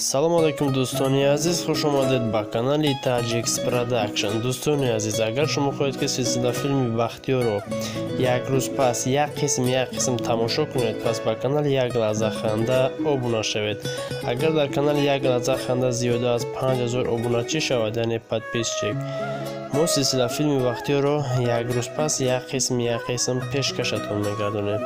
Салом алейкум, дӯстони азиз, хуш омадед ба канали Таҷикс Продакшн. Дӯстони азиз, агар шумо хоҳед, ки силсила филми Бахтиёрро як рӯз пас як қисм як қисм тамошо кунед, пас ба канали Як лаҳза ханда обуна шавед. Агар дар канали Як лаҳза ханда зиёда аз 5000 обуначӣ шавад, яъне подписчик, мо силсила филми Бахтиёрро як рӯз пас як қисм як қисм пешкашатон мегардонем.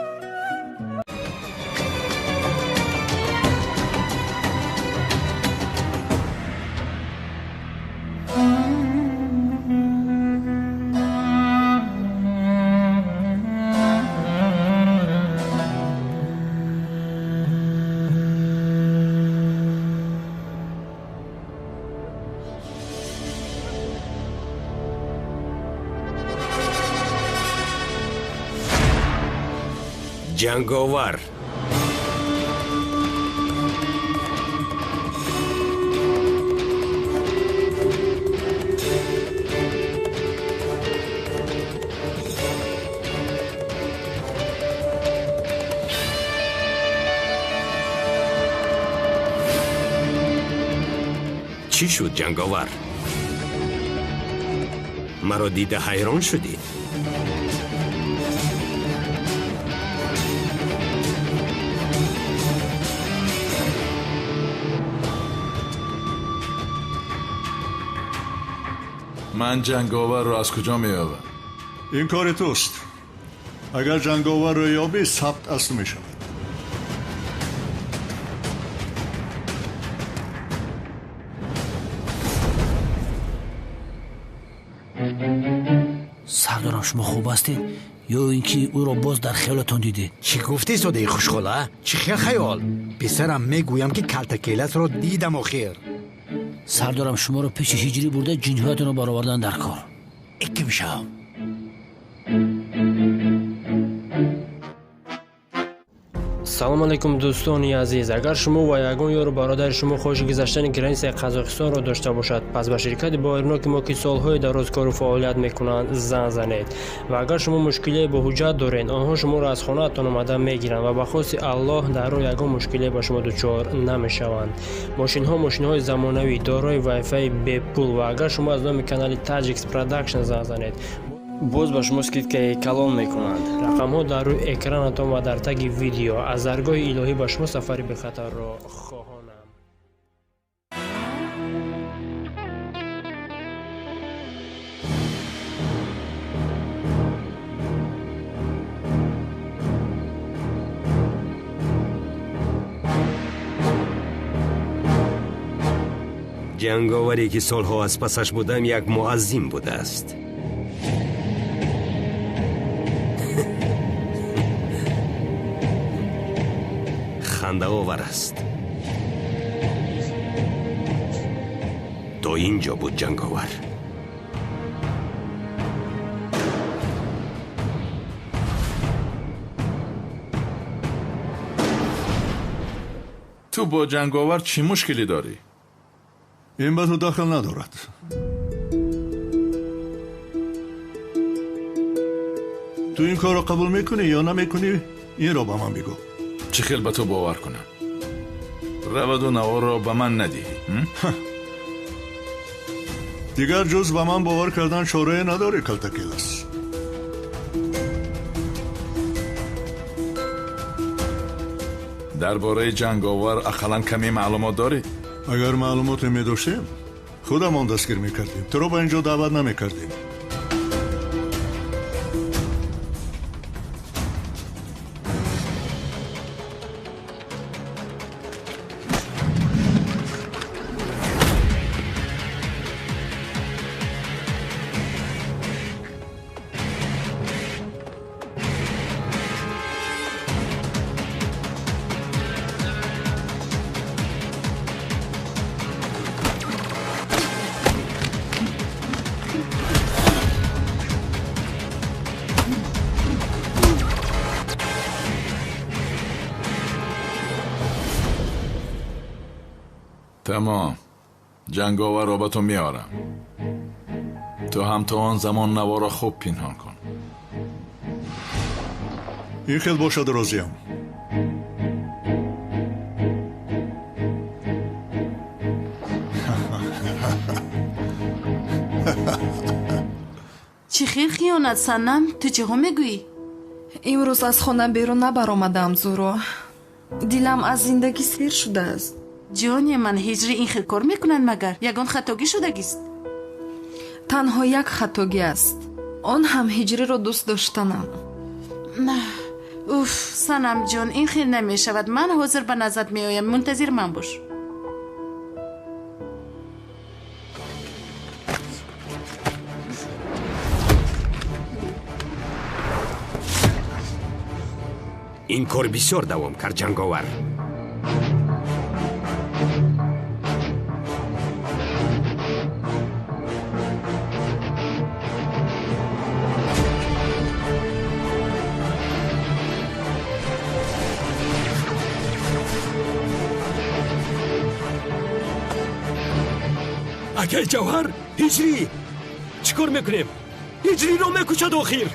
Ҷанговар. Чӣ шуд, ҷанговар? Маро дида ҳайрон шудӣ? Ман ҷанговарро аз куҷо меёбам? Ин кори туст. Агар ҷанговарро ёбӣ, сабт аз ту мешавад. Сардорам, шумо хуб ҳастед ё ин ки ӯро боз дар хаёлатон дидед? Чӣ гуфтӣ, содаи хушхола? Чӣ хел хаёл? Писарам, мегӯям, ки калтакеласро дидам охир. Сардорам, шуморо пеши ҳиҷрӣ бурда ҷинҳоятонро баровардан дар кор. Икки мешавам. Салом алейкум, дӯстони азиз. Агар шумо ва ягон ёру бародари шумо хоҳиши гузаштани границаи Қазоқистонро дошта бошад, пас ба ширкати боваринок мо, ки солҳои дароз кору фаъолият мекунанд, занг занед. Ва агар шумо мушкилие бо ҳуҷҷат доред, онҳо шуморо аз хонаатон омада мегиранд ва ба хости Аллоҳ дар роҳ ягон мушкилие ба шумо дучор намешаванд. Мошинҳо мошинҳои замонавӣ, дорои вайфаи бепул, ва агар шумо аз номи канали Таҷикс Продакшн занг занед, боз ба шумо скидкаи калон мекунанд. Рақамҳо дар рӯи экранатон ва дар таги видео. Аз даргоҳи илоҳӣ ба шумо сафари бехатарро хоҳонам. Ҷанговаре, ки солҳо аз пасаш будам, як муаззим будааст. Хандаовар аст. То ин ҷо буд ҷанговар. Ту бо ҷанговар чӣ мушкилӣ дорӣ? Ин ба ту дахл надорад. Ту ин корро қабул мекунӣ ё намекунӣ, инро ба ман бигӯ. Чӣ хел ба ту бовар кунам? Раваду наворро ба ман надиҳӣ. Дигар ҷуз ба ман бовар кардан чорае надорӣ, калтакелас. Дар бораи ҷанговар ақаллан каме маълумот дорӣ? Агар маълумоте медоштем, худамон дастгир мекардем, туро ба ин ҷо даъват намекардем. Тамом, ҷанговарро ба ту меорам. Ту ҳам то он замон наворро хуб пинҳон кун. Ин хел бошад, розиям. Чӣ хел хиёнат, Санам? Ту чиҳо мегӯӣ? Имрӯз аз хона берун набаромадам, Зуро. Дилам аз зиндагӣ сер шудааст. Ҷоне ман, Ҳиҷрӣ ин хел кор мекунад магар? Ягон хатогӣ шудагист? Танҳо як хатогӣ аст. Он ҳам Ҳиҷриро дӯст доштанам. Уф, Санамҷон, ин хел намешавад. Ман ҳозир ба назат меоям. Мунтазир ман бош. Ин кор бисёр давом кард, ҷанговар. Акай Ҷавҳар, Ҳиҷрӣ, чӣ кор мекунем? Ҳиҷриро мекушад охир.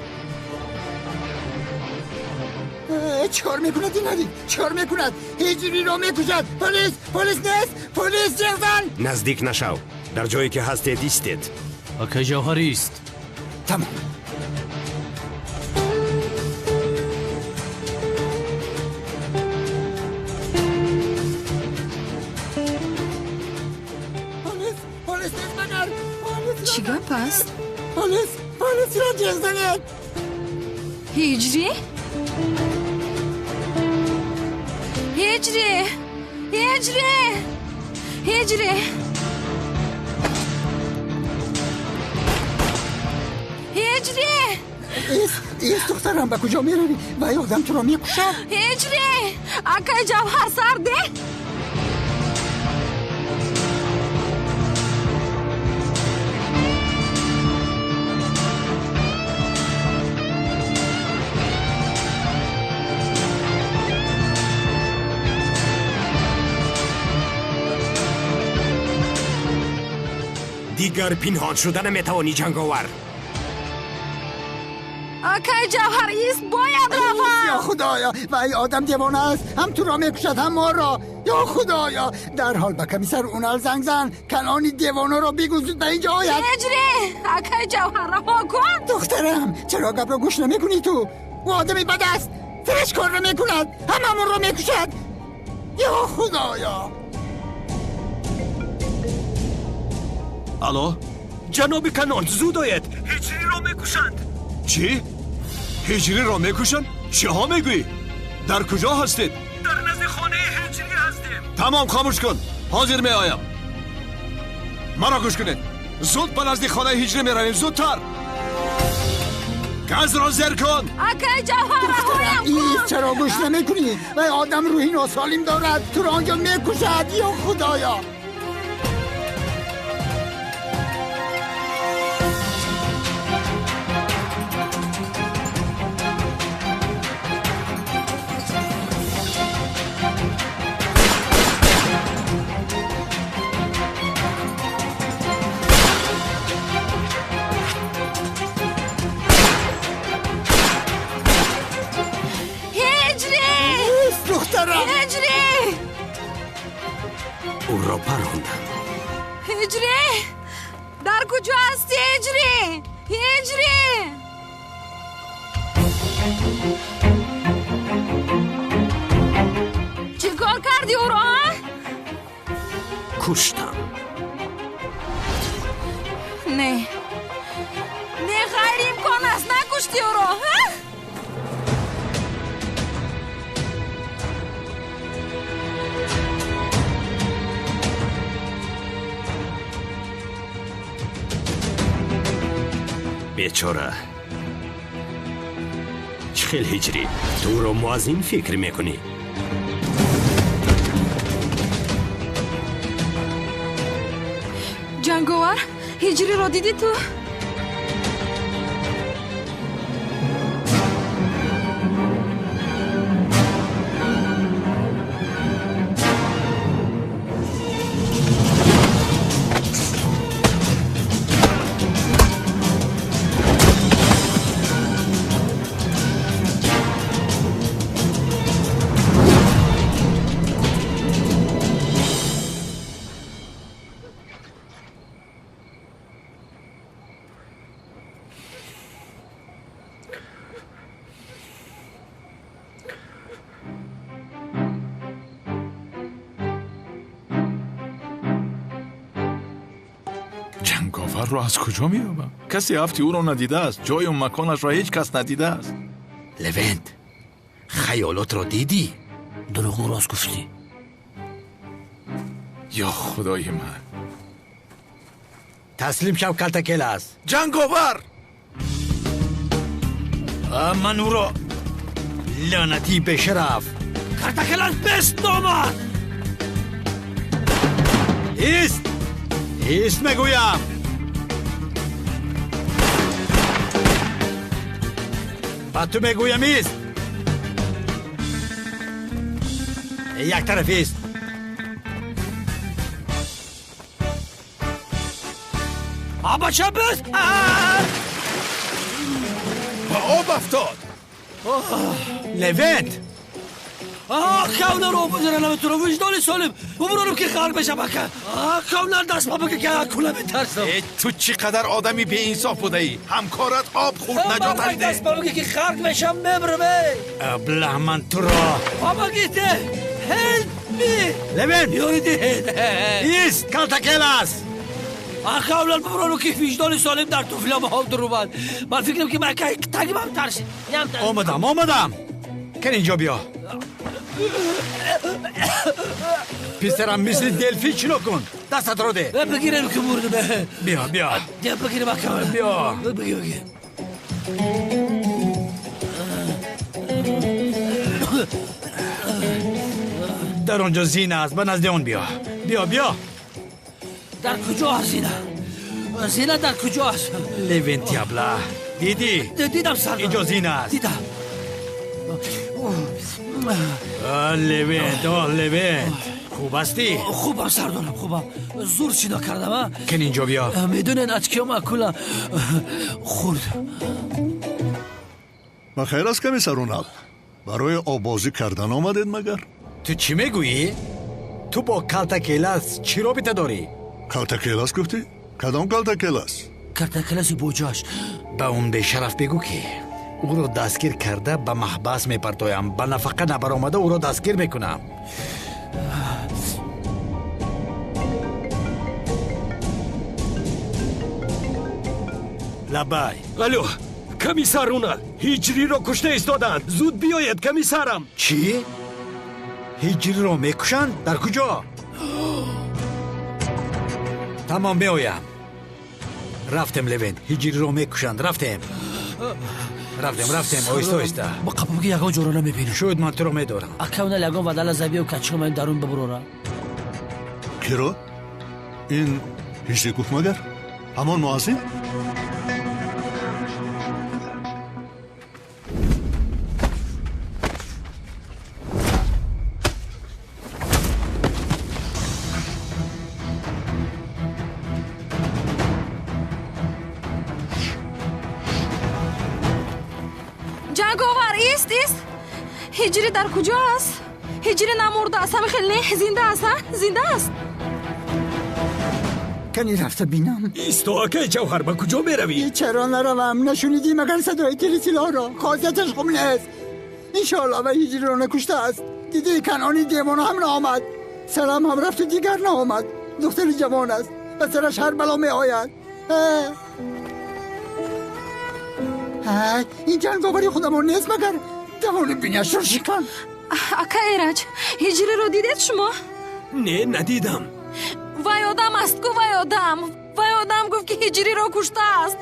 Чӣ кор мекунад ин ҳадид? Чӣ кор мекунад? Ҳиҷриро мекушад. Полис, полис нест, полис ҷиғзан. Наздик нашав. Дар ҷое ки ҳастед истед. Акай Ҷавҳар ист. Тамом. Полис, полис нест магар? Чӣ гап аст? Полис, полисро ҷиғ занед. Ҳиҷрӣ? Ҳиҷрӣ! Ҳиҷрӣ! Ҳиҷрӣ! Ҳиҷрӣ! Ист, ист, духтарам, ба куҷо меравӣ? Вай одам туро мекушад. Ҳиҷрӣ! Акай Ҷавҳар сарде? Дигар пинҳон шуда наметавонӣ, ҷанговар. Акай Ҷавҳар ист, бояд равам. Ё Худоё, вай одам девона аст. Ҳам туро мекушад, ҳам моро. Ё Худоё, дарҳол ба комиссар Унал занг зан. Калони девонаро бигӯ зуд ба инҷо ояд. Ҳиҷрӣ! Акай Ҷавҳар раҳо кун. Духтарам, чаро гапро гӯш намекунӣ ту? Ӯ одами бад аст. Фиреш корро мекунад, ҳамамонро мекушад. Ё Худоё. Алло? Ҷаноби Канон, зуд оед. Ҳиҷриро мекушанд. Чӣ? Ҳиҷриро мекушанд? Чиҳо мегӯӣ? Дар куҷо ҳастед? Дар назди хонаи Ҳиҷрӣ ҳастем. Тамом, хомӯш кун. Ҳозир меоям. Маро гӯш кунед. Зуд ба назди хонаи Ҳиҷрӣ меравем. Зудтар. Газро зер кун. Акай Ҷавҳар, раҳоям кун. Ист, чаро гӯш намекунӣ? Вай одам рӯҳи носолим дорад. Туро онҷо мекушад. Ё Худоё. Ҳиҷрӣ! Ӯро парондам. Ҳиҷрӣ! Дар куҷо ҳастӣ, Ҳиҷрӣ? Ҳиҷрӣ! Чӣ кор кардӣ ӯро, а? Куштам. Не. Не, ғайриимкон аст, накуштӣ ӯро, а? Бечора. Чӣ хел Ҳиҷрӣ? Ту ӯро муаззин фикр мекунӣ? Ҷанговар, Ҳиҷриро дидӣ ту? Ҷанговарро аз куҷо меёбам? Касе афти ӯро надидааст, ҷою маконашро ҳеҷ кас надидааст. Левент, хаёлотро дидӣ? Дурӯғу рост гуфтӣ. Ё худои ман! Таслим шав, Калтакелас. Ҷанговар! Ман ӯро лаънатии бешараф. Калтакелас бест номад! Ист! Ист мегӯям! Ба ту мегӯям, ист! Як тараф ист! Бача бест! Ба об афтод! Левент! Кавнаро бузара наметунам, виҷдони солим бубуронам ки ғарқ мешам ака. Кавнар даст ба бика ки акула метарсам. Э, ту чӣ қадар одами беинсоф будаӣ! Ҳамкорат об хӯрд, наҷоташ деҳ! Даст ба бика ки ғарқ мешам, мемрам, эй! Аблаҳ, ман туро! Помогите! Help me! Левент! Ёри диҳед! Ист, Калтакелас! Акавлар бубурону ки виҷдони солим дар туфлям об дурумад. Ман фикрам ки тагимам тарсид. Омадам, омадам! Кан инҷо биё. Писарам, мисли делфин шино кун. Дастатро деҳ. Бигирем ки мурдам. Биё, биё. Бигирем ака. Биё. Бигир, бигир. Дар он ҷо зина аст, ба назди он биё. Биё, биё. Дар куҷо аст зина? Зина дар куҷо аст? Левенти абла. Дидӣ? Дидам, сардор. Инҷо зина аст. Дидам. Левент, о Левент, хуб ҳастӣ? Хубам, сардорам, хубам. Зур шино кардам, а? Кан инҷо биё. Медонед, аз киём акула хӯрд. Ба хайр аст, комиссар Унал? Барои оббозӣ кардан омадед магар? Ту чӣ мегӯӣ? Ту бо Калтакелас чӣ робита дорӣ? Калтакелас гуфтӣ? Кадом Калтакелас? Калтакеласи боҷоаш. Ба он бешараф бигӯ ки ӯро дастгир карда ба маҳбас мепартоям, ба нафақа набаромада ӯро дастгир мекунам. Лабай. Алло, комиссар Унал, Ҳиҷриро кушта истодаанд. Зуд биёед, комиссарам. Чӣ? Ҳиҷриро мекушанд? Дар куҷо? Тамом, меоям. Рафтем, Левент, Ҳиҷриро мекушанд. Рафтем. Рафтем, рафтем, оҳиста, оҳиста. Ба қапам ки ягон ҷоро намебинам. Шояд ман туро медорам. Ака Унал, ягон вадала забиё качиқам дарун бибурора. Киро? Ин ҳиҷрӣ гуфт магар? Ҳамон муаззин? Ҷанговар, ист, ист! Ҳиҷрӣ дар куҷо аст? Ҳиҷрӣ намурдааст, ҳами хел не? Зинда аст, а? Зинда аст? Кани рафта бинам. Исто, акаи Ҷавҳар, ба куҷо меравӣ? Чаро наравам? Нашунидӣ магар садои тири силоҳро? Хосияташ хуб нест. Иншоалло ва ҳиҷриро накуштааст. Дидӣ, Канони девона ҳам наомад. Салам ҳам рафту дигар наомад. Духтари ҷавон аст, ба сараш ҳар бало меояд. Ин ҷанговари худамон нест магар? Давони биняшро шикан. Ака Эраҷ, ҳиҷриро дидед шумо? Не, надидам. Вай одам аст ку, вай одам. Вай одам гуфт ки ҳиҷриро куштааст.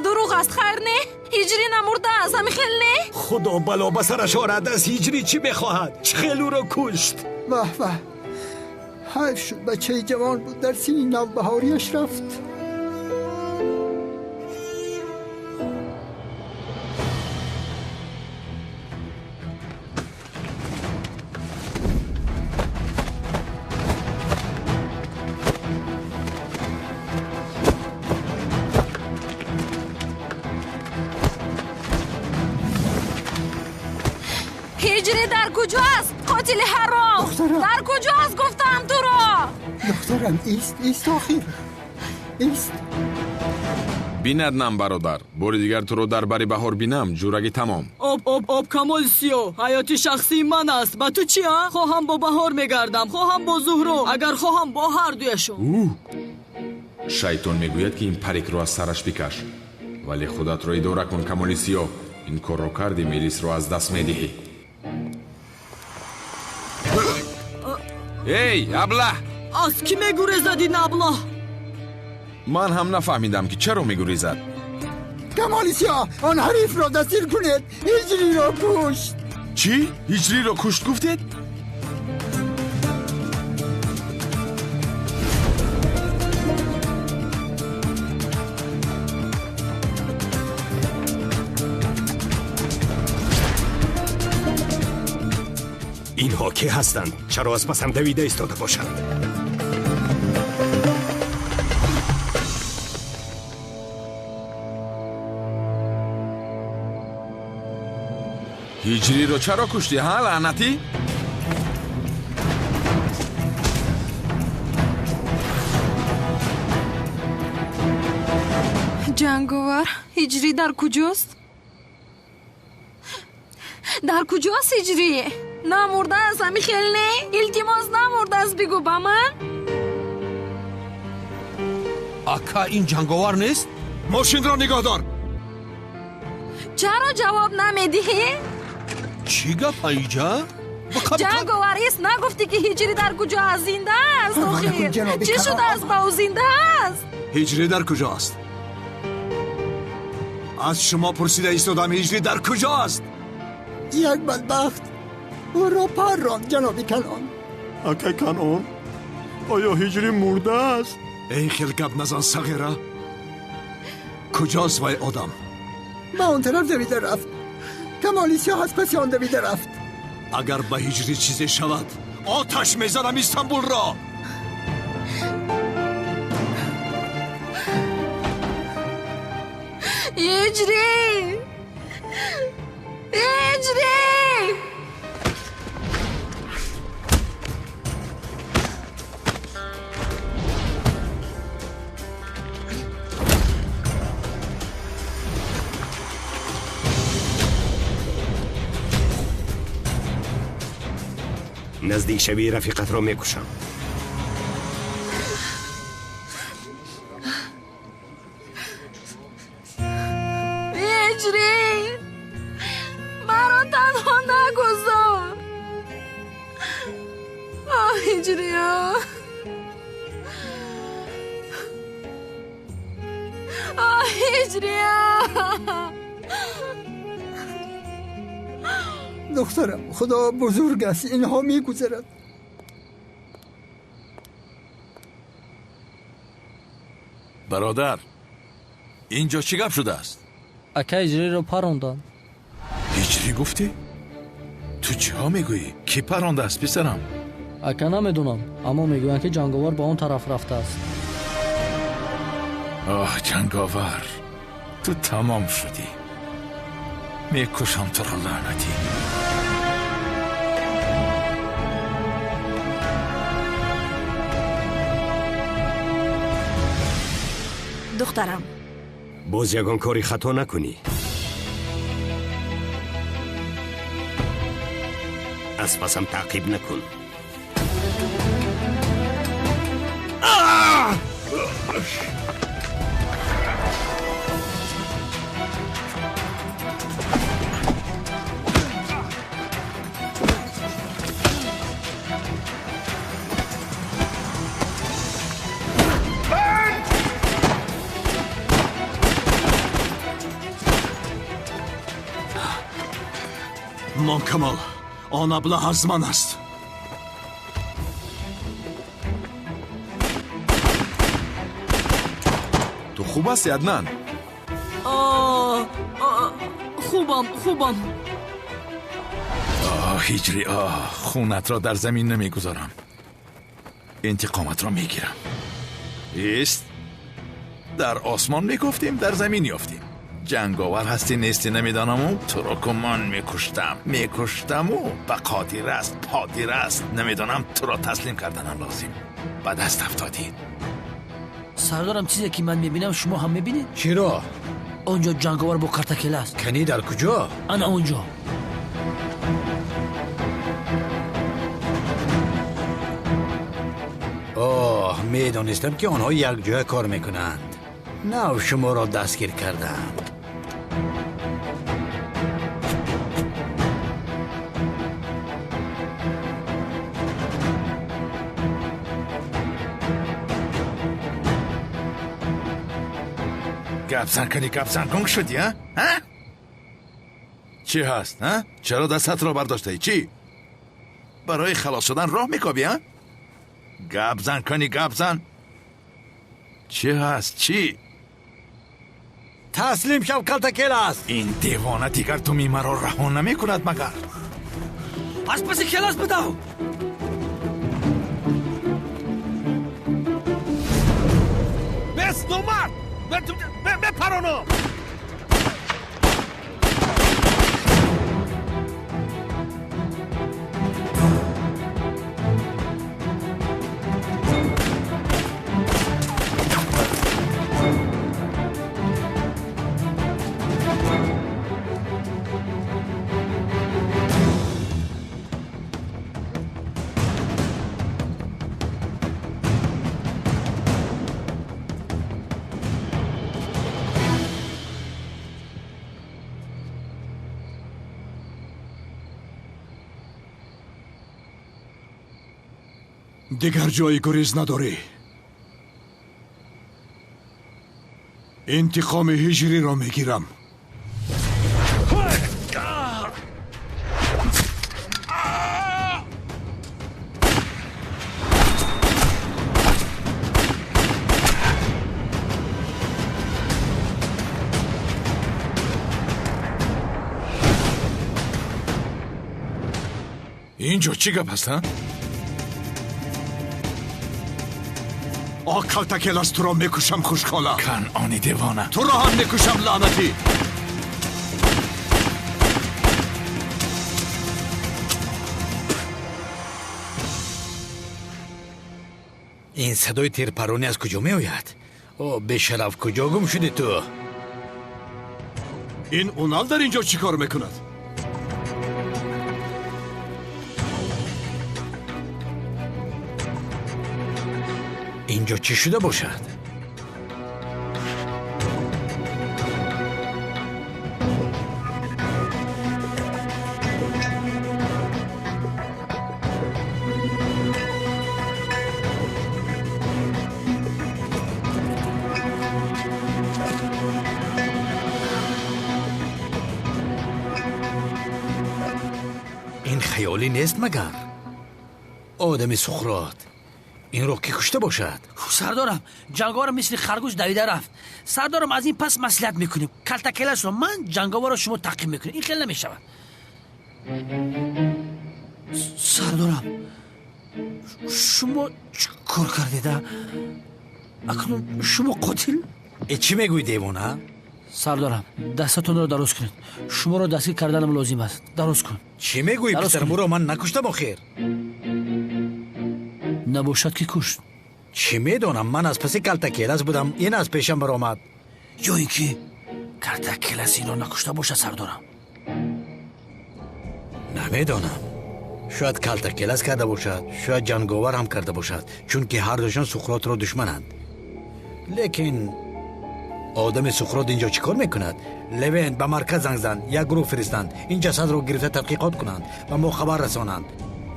Дурӯғ аст, хайр не? Ҳиҷрӣ намурдааст, ҳами хел не? Худо бало ба сараш орад, аз ҳиҷрӣ чӣ мехоҳад? Чӣ хел ӯро кушт? Ваҳ, ваҳ, ҳайф шуд, бачаи ҷавон буд, дар синни навбаҳориаш рафт. Ҳиҷрӣ дар куҷо аст? Қотили ҳаром! Дар куҷо аст, гуфтам туро? Духтарам, ист, ист, охир. Ист. Бинад нам, бародар, бори дигар туро дар бари Баҳор бинам, ҷурагӣ тамом. Об, об, об, Камол сиё, ҳаёти шахсии ман аст. Ба ту чи, а? Хоҳам бо Баҳор мегардам, хоҳам бо Зуҳро, агар хоҳам бо ҳар дуяшон. Шайтон мегӯяд, ки ин парикро аз сараш бикаш, вале худатро идора кун, Камоли Сиёҳ. Ин корро кардӣ, Мелисро аз даст медиҳӣ. Эй, аблаҳ! Аз кӣ мегурезад ин аблаҳ? Ман ҳам нафаҳмидам, ки чаро мегурезад. Камоли Сиёҳ, он ҳарифро дастгир кунед, Ҳиҷриро кушт. Чӣ? Ҳиҷриро кушт гуфтед? Инҳо кӣ ҳастанд? Чаро аз пасам давида истода бошанд? Ҳиҷриро чаро куштӣ, ҳа, лаънатӣ? Ҷанговар, Ҳиҷрӣ дар куҷост? Дар куҷост Ҳиҷрӣ? Намурдааст, ҳами хел не? Илтимос, намурдааст, бигӯ ба ман. Ака, ин ҷанговар нест? Мошинро нигоҳ дор. Чаро ҷавоб намедиҳӣ? Чӣ гап, аиҷа? Ҷанговар, ҳис нагуфтӣ, ки Ҳиҷрӣ дар куҷо аст? Зинда аст охир. Чӣ шудааст ба ӯ? Зинда аст? Ҳиҷрӣ дар куҷо аст? Аз шумо пурсида истодам, Ҳиҷрӣ дар куҷо аст? Як бадбахт ӯро парронд, ҷаноби Канъон. Акай Канъон, оё Ҳиҷрӣ мурдааст? Эй, хел гап назан, сағира. Куҷост вай одам? Ба он тараф давида рафт. Камоли Сиёҳ аз паси он давида рафт. Агар ба Ҳиҷрӣ чизе шавад, оташ мезанам Истанбулро. Ҳиҷрӣ! Ҳиҷрӣ! Наздик шавӣ, рафиқатро мекушам. Ҳиҷрӣ, маро танҳо нагузор. Оҳ, Ҳиҷрӣ, оҳ, Ҳиҷрӣ. Духтарам, худо бузург аст, инҳо мегузарад. Бародар, инҷо чӣ гап шудааст? Ака, Ҳиҷриро паронданд. Ҳиҷрӣ гуфтӣ? Ту чиҳо мегӯӣ? Кӣ парондааст, писарам? Ака, намедонам, аммо мегӯянд, ки ҷанговар ба он тараф рафтааст. Оҳ, ҷанговар, ту тамом шудӣ. Мекушам туро, лаънатӣ. Духтарам, боз ягон кори хато накунӣ. Аз пасам таъқиб накун. Мон Камол, он аблаҳ аз ман аст. Ту хуб ҳасти, Аднан? Хубам, хубам. Оҳ, Ҳиҷрӣ, оҳ, хунатро дар замин намегузорам. Интиқоматро мегирам. Ист, дар осмон мегуфтем, дар замин ёфтем. Ҷанговар ҳастӣ нестӣ намедонаму туро ку ман мекуштам, мекуштаму ба қодир аст, подир аст, намедонам, туро таслим карданам лозим. Ба даст афтодӣ. Сардорам, чизе ки ман мебинам, шумо ҳам мебинед? Чиро? Он ҷо ҷанговар бо картакела аст. Канӣ, дар куҷо? Ана он ҷо. Оҳ, Оҳ, медонистам, ки онҳо якҷоя кор мекунанд. Нав шуморо дастгир кардам. Гапзан кунӣ, гапзан гунг шудӣ, а? А? Чӣ ҳаст, а? Чаро дастатро бардоштаӣ? Чӣ? Барои халос шудан роҳ мекобӣ, а? Гапзан кунӣ, гапзан. Чӣ ҳаст, чӣ? Таслим шав, Калтакелас! Ин девона дигар думи маро раҳо намекунад, магар? Аз паси Келас бидав! Бес, номард! Мепаронам! Дигар ҷои гурез надорӣ. Интиқоми ҳиҷриро мегирам. Инҷо чӣ гап ҳаст, а? О, Калтакелас, туро мекушам, хушкола! Канъони девона! Туро ҳам мекушам, лаънатӣ! Ин садои тирпаронӣ аз куҷо меояд? О, бешараф, куҷо гум шудӣ ту? Ин Унал дар ин ҷо чӣ кор мекунад? Инҷо чӣ шуда бошад? Ин хаёлӣ нест магар? Одами Суқрот инро ки кушта бошад? Сардорам, ҷанговар мисли харгӯш давида рафт. Сардорам, аз ин пас маслиҳат мекунем. Калтакеласро ман, ҷанговарро шумо таъқиб мекунем. Ин хел намешавад. Сардорам, шумо чӣ кор кардеда? Акнун шумо қотил? Э, чӣ мегӯӣ, девона? Сардорам, дастатонро дароз кунед. Шуморо дастгир карданам лозим аст. Дароз кун. Чӣ мегӯӣ, писарам? Ӯро ман накуштам охир. Набошад, ки кушт? Чӣ медонам, ман аз паси Калтакелас будам, ин аз пешам баромад. Ё ин ки Калтакелас инро накушта бошад, сардорам? Намедонам, шояд Калтакелас карда бошад, шояд ҷанговар ҳам карда бошад, чунки ҳардушон Суқротро душмананд. Лекин одами Суқрот инҷо чӣ кор мекунад? Левент, ба марказ занг зан, як гурӯҳ фиристанд, ин ҷасадро гирифта тадқиқот кунанд, ба мо хабар расонанд.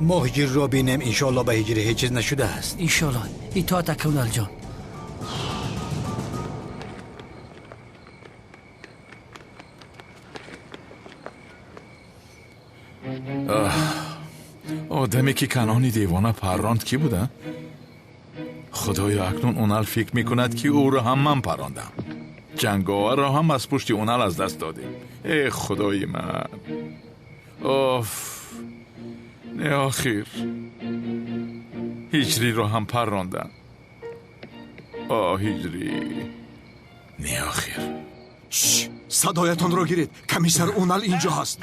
Мо ҳиҷриро бинем, иншоалло ба ҳиҷрӣ ҳеҷ чиз нашудааст. Иншоалло. Итоат, ака Уналҷон. Одаме ки Канъони девона парронд кӣ буда? Худоё, акнун Унал фикр мекунад, ки ӯро ҳам ман паррондам. Ҷанговарро ҳам аз пушти Унал аз даст додем. Э, худои ман! Оф! Не, охир, ҳиҷриро ҳам паррондам. О, ҳиҷрӣ! Не, охир. Садоятонро гиред, комиссар Унал инҷо ҳаст.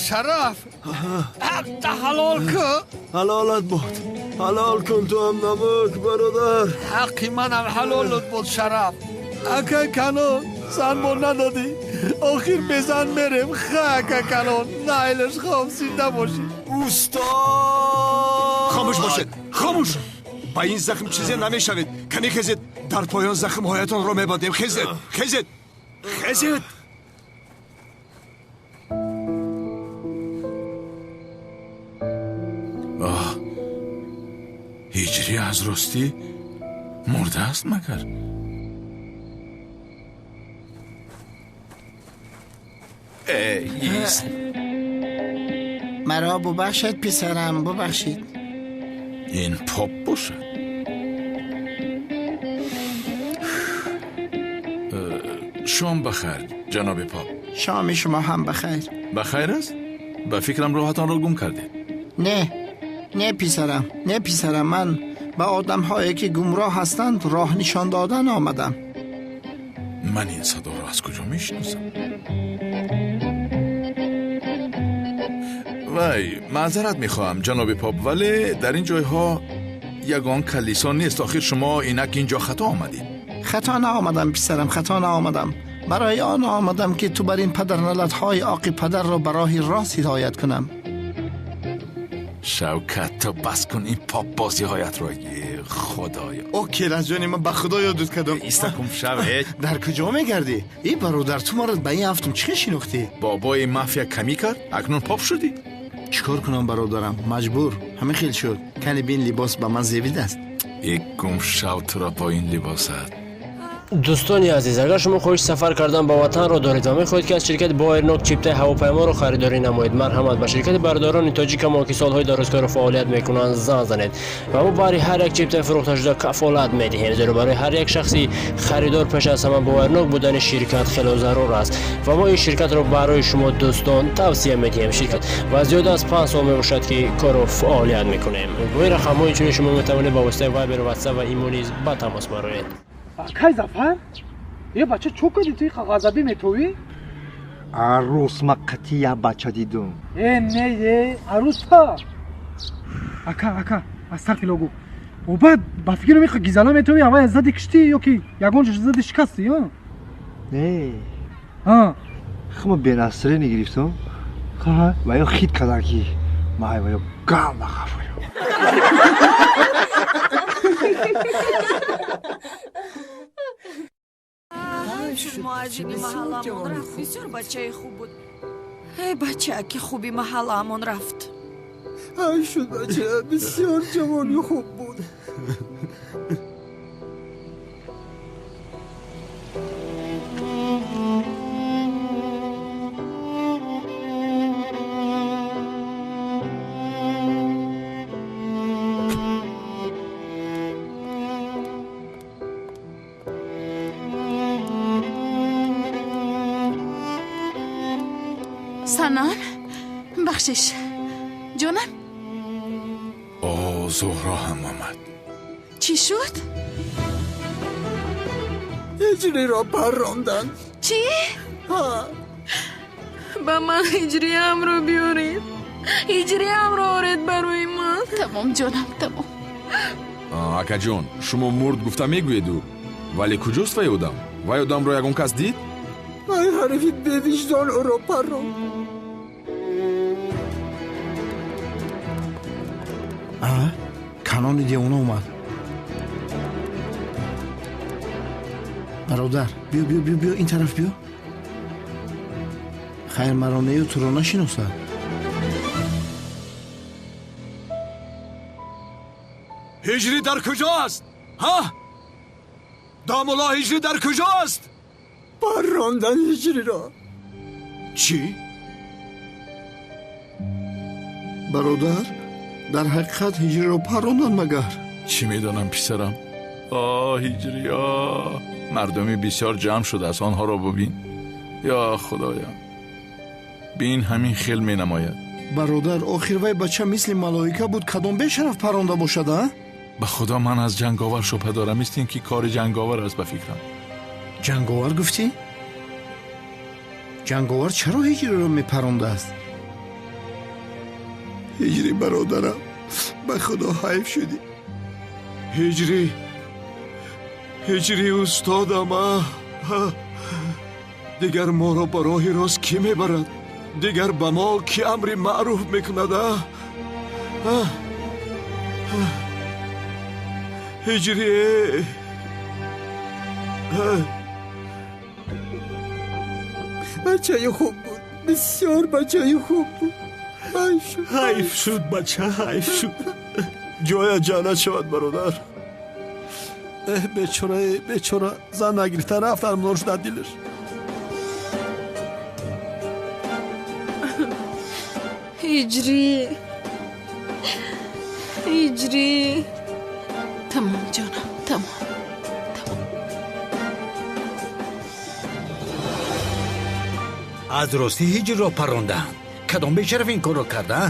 Шараф, ҳалол кун. Ҳалолат бод, ҳалол кун, ту ҳам намак, бародар. Ҳаққи манам ҳалолат бод, Шараф. Акай Канон, зан бо надодӣ. Охир безан мерем. Хака калон, найлаш хоб зинда бошӣ. Устод! Хомӯш бошед, хомӯш! Ба ин захм чизе намешавед. Кани хезед, дар поён захмҳоятонро мебандем. Хезед, хезед, хезед! Оҳ, ҳиҷрӣ аз ростӣ мурдааст магар? Маро бубахшед, писарам, бубахшед. Ин поп бошад. Шом бахайр, ҷаноби поп. Шоми шумо ҳам бахайр. Бахайр аст? Ба фикрам роҳатонро гум кардед. Не, не писарам, не писарам, ман ба одамҳое ки гумроҳ ҳастанд роҳ нишон додан омадам. Ман ин садоро аз куҷо мешиносам? Вай, маъзарат мехоҳам, ҷаноби поп, вале дар ин ҷойҳо ягон калисо нест. Охир шумо инак инҷо хато омадед. Хато наомадам, писарам, хато наомадам. Барои он омадам ки ту бар ин падарналатҳои оқи падарро ба роҳи рост ҳидоят кунам. Шавкат, ту бас кун ин поп бозиҳоятро. Худоё. О, келасҷони ман, ба худо ёдут кардам. Истакум шавед. Дар куҷо мегардӣ? И бародар, ту маро ба ин ҳафтум чӣ шинохтӣ? Бобои мафия камӣ кард, акнун поп шудӣ. Чӣ кор кунам, бародарам? Маҷбур. Ҳамин хел шуд. Кани бин, либос ба ман зебидааст. Ик гум шав туро бо ин либосат. Дӯстони азиз, агар шумо хоҳиши сафар кардан ба ватанро доред ва мехоҳед ки аз ширкати Боэрнок чиптаи ҳавопайморо харидорӣ намоед, марҳамат ба ширкати бародарони тоҷикамо, ки солҳои дарозкорро фаъолият мекунанд, занг занед ва мо баҳри ҳар як чиптаи фурӯхташуда кафолат медиҳем, зеро барои ҳар як шахси харидор пеш аз ҳама боварнок будани ширкат хело зарур аст ва мо ин ширкатро барои шумо дӯстон тавсия медиҳем. Ширкат ва зиёда аз 5 сол мебошад ки корро фаъолият мекунем. Бо ин рақамҳо инчунин шумо метавонед ба воситаи Вайбер, Ватсап ва Имо низ ба тамос бароед. Акай Зафар, е бача чо кардӣ ту иқа ғазабӣ метовӣ? Арӯс ма қатъи як бача дидум. Э не е, арӯса. Ака, ака, астағфирулло гу. О баъд ба фикрам иқа гизала метовӣ, аввал зади киштӣ ё ки ягон ҷо зади шикастӣ, ё? Не. Ҳа. Хума бенасре гирифтум. Ха. Ва ё хит кардам ки май ва ё ганда хафаю. Муаззини маҳалламон рафт. Бисёр бачаи хуб буд. Эй бачаки хуби маҳалламон рафт. Ай шуд бача, бисёр ҷавони хуб буд. Санам, бахшиш. Ҷонам? О, Зуҳро ҳам омад. Чӣ шуд? Ҳиҷриро парронданд. Чӣ? Ҳа. Ба ман ҳиҷриамро биёред. Ҳиҷриамро оред барои ман. Тамом, ҷонам, тамом. Акаҷон, шумо мурд гуфта мегӯеду, вале куҷост вай одам? Вай одамро ягон кас дид? Вай ҳарифи бевиҷдон ӯро парронд. А, канони девона омад. Бародар, биё, биё, биё, биё, ин тараф биё. Хайр, маро нею туро нашиносад. Ҳиҷрӣ дар куҷо аст? Ҳа? Домулло, ҳиҷрӣ дар куҷо аст? Паррондан ҳиҷриро. Чӣ? Бародар, дар ҳақиқат ҳиҷриро парронданд магар? Чӣ медонам, писарам? О, ҳиҷрӣ, о, мардуми бисёр ҷамъ шудааст, онҳоро бубин. Ё худоя, бин, ҳамин хел менамояд. Бародар, охир вай бача мисли малоика буд, кадом бешараф парронда бошад, а? Ба худо, ман аз ҷанговар шубҳа дорам. Мисли ин ки кори ҷанговар аст, ба фикрам. Ҷанговар гуфтӣ? Ҷанговар чаро ҳиҷриро мепарондааст? Ҳиҷрӣ бародарам, ба худо ҳайф шудӣ. Ҳиҷрӣ, ҳиҷрӣ устодам. Дигар моро ба роҳи рост кӣ мебарад? Дигар ба мо кӣ амри маъруф мекунад? Ҳиҷрӣ, бачаи хуб буд, бисёр бачаи хуб буд. Ҳайф шуд, бача, ҳайф шуд. Ҷоя ҷаннат шавад, бародар. Эҳ, бечора, бечора, зан нагирифта рафт, армон шуд дилаш. Ҳиҷрӣ, ҳиҷрӣ. Тамом ҷонам, тамом. Аз ростӣ ҳиҷрро паррондаанд. Кадом бешараф ин корро карда?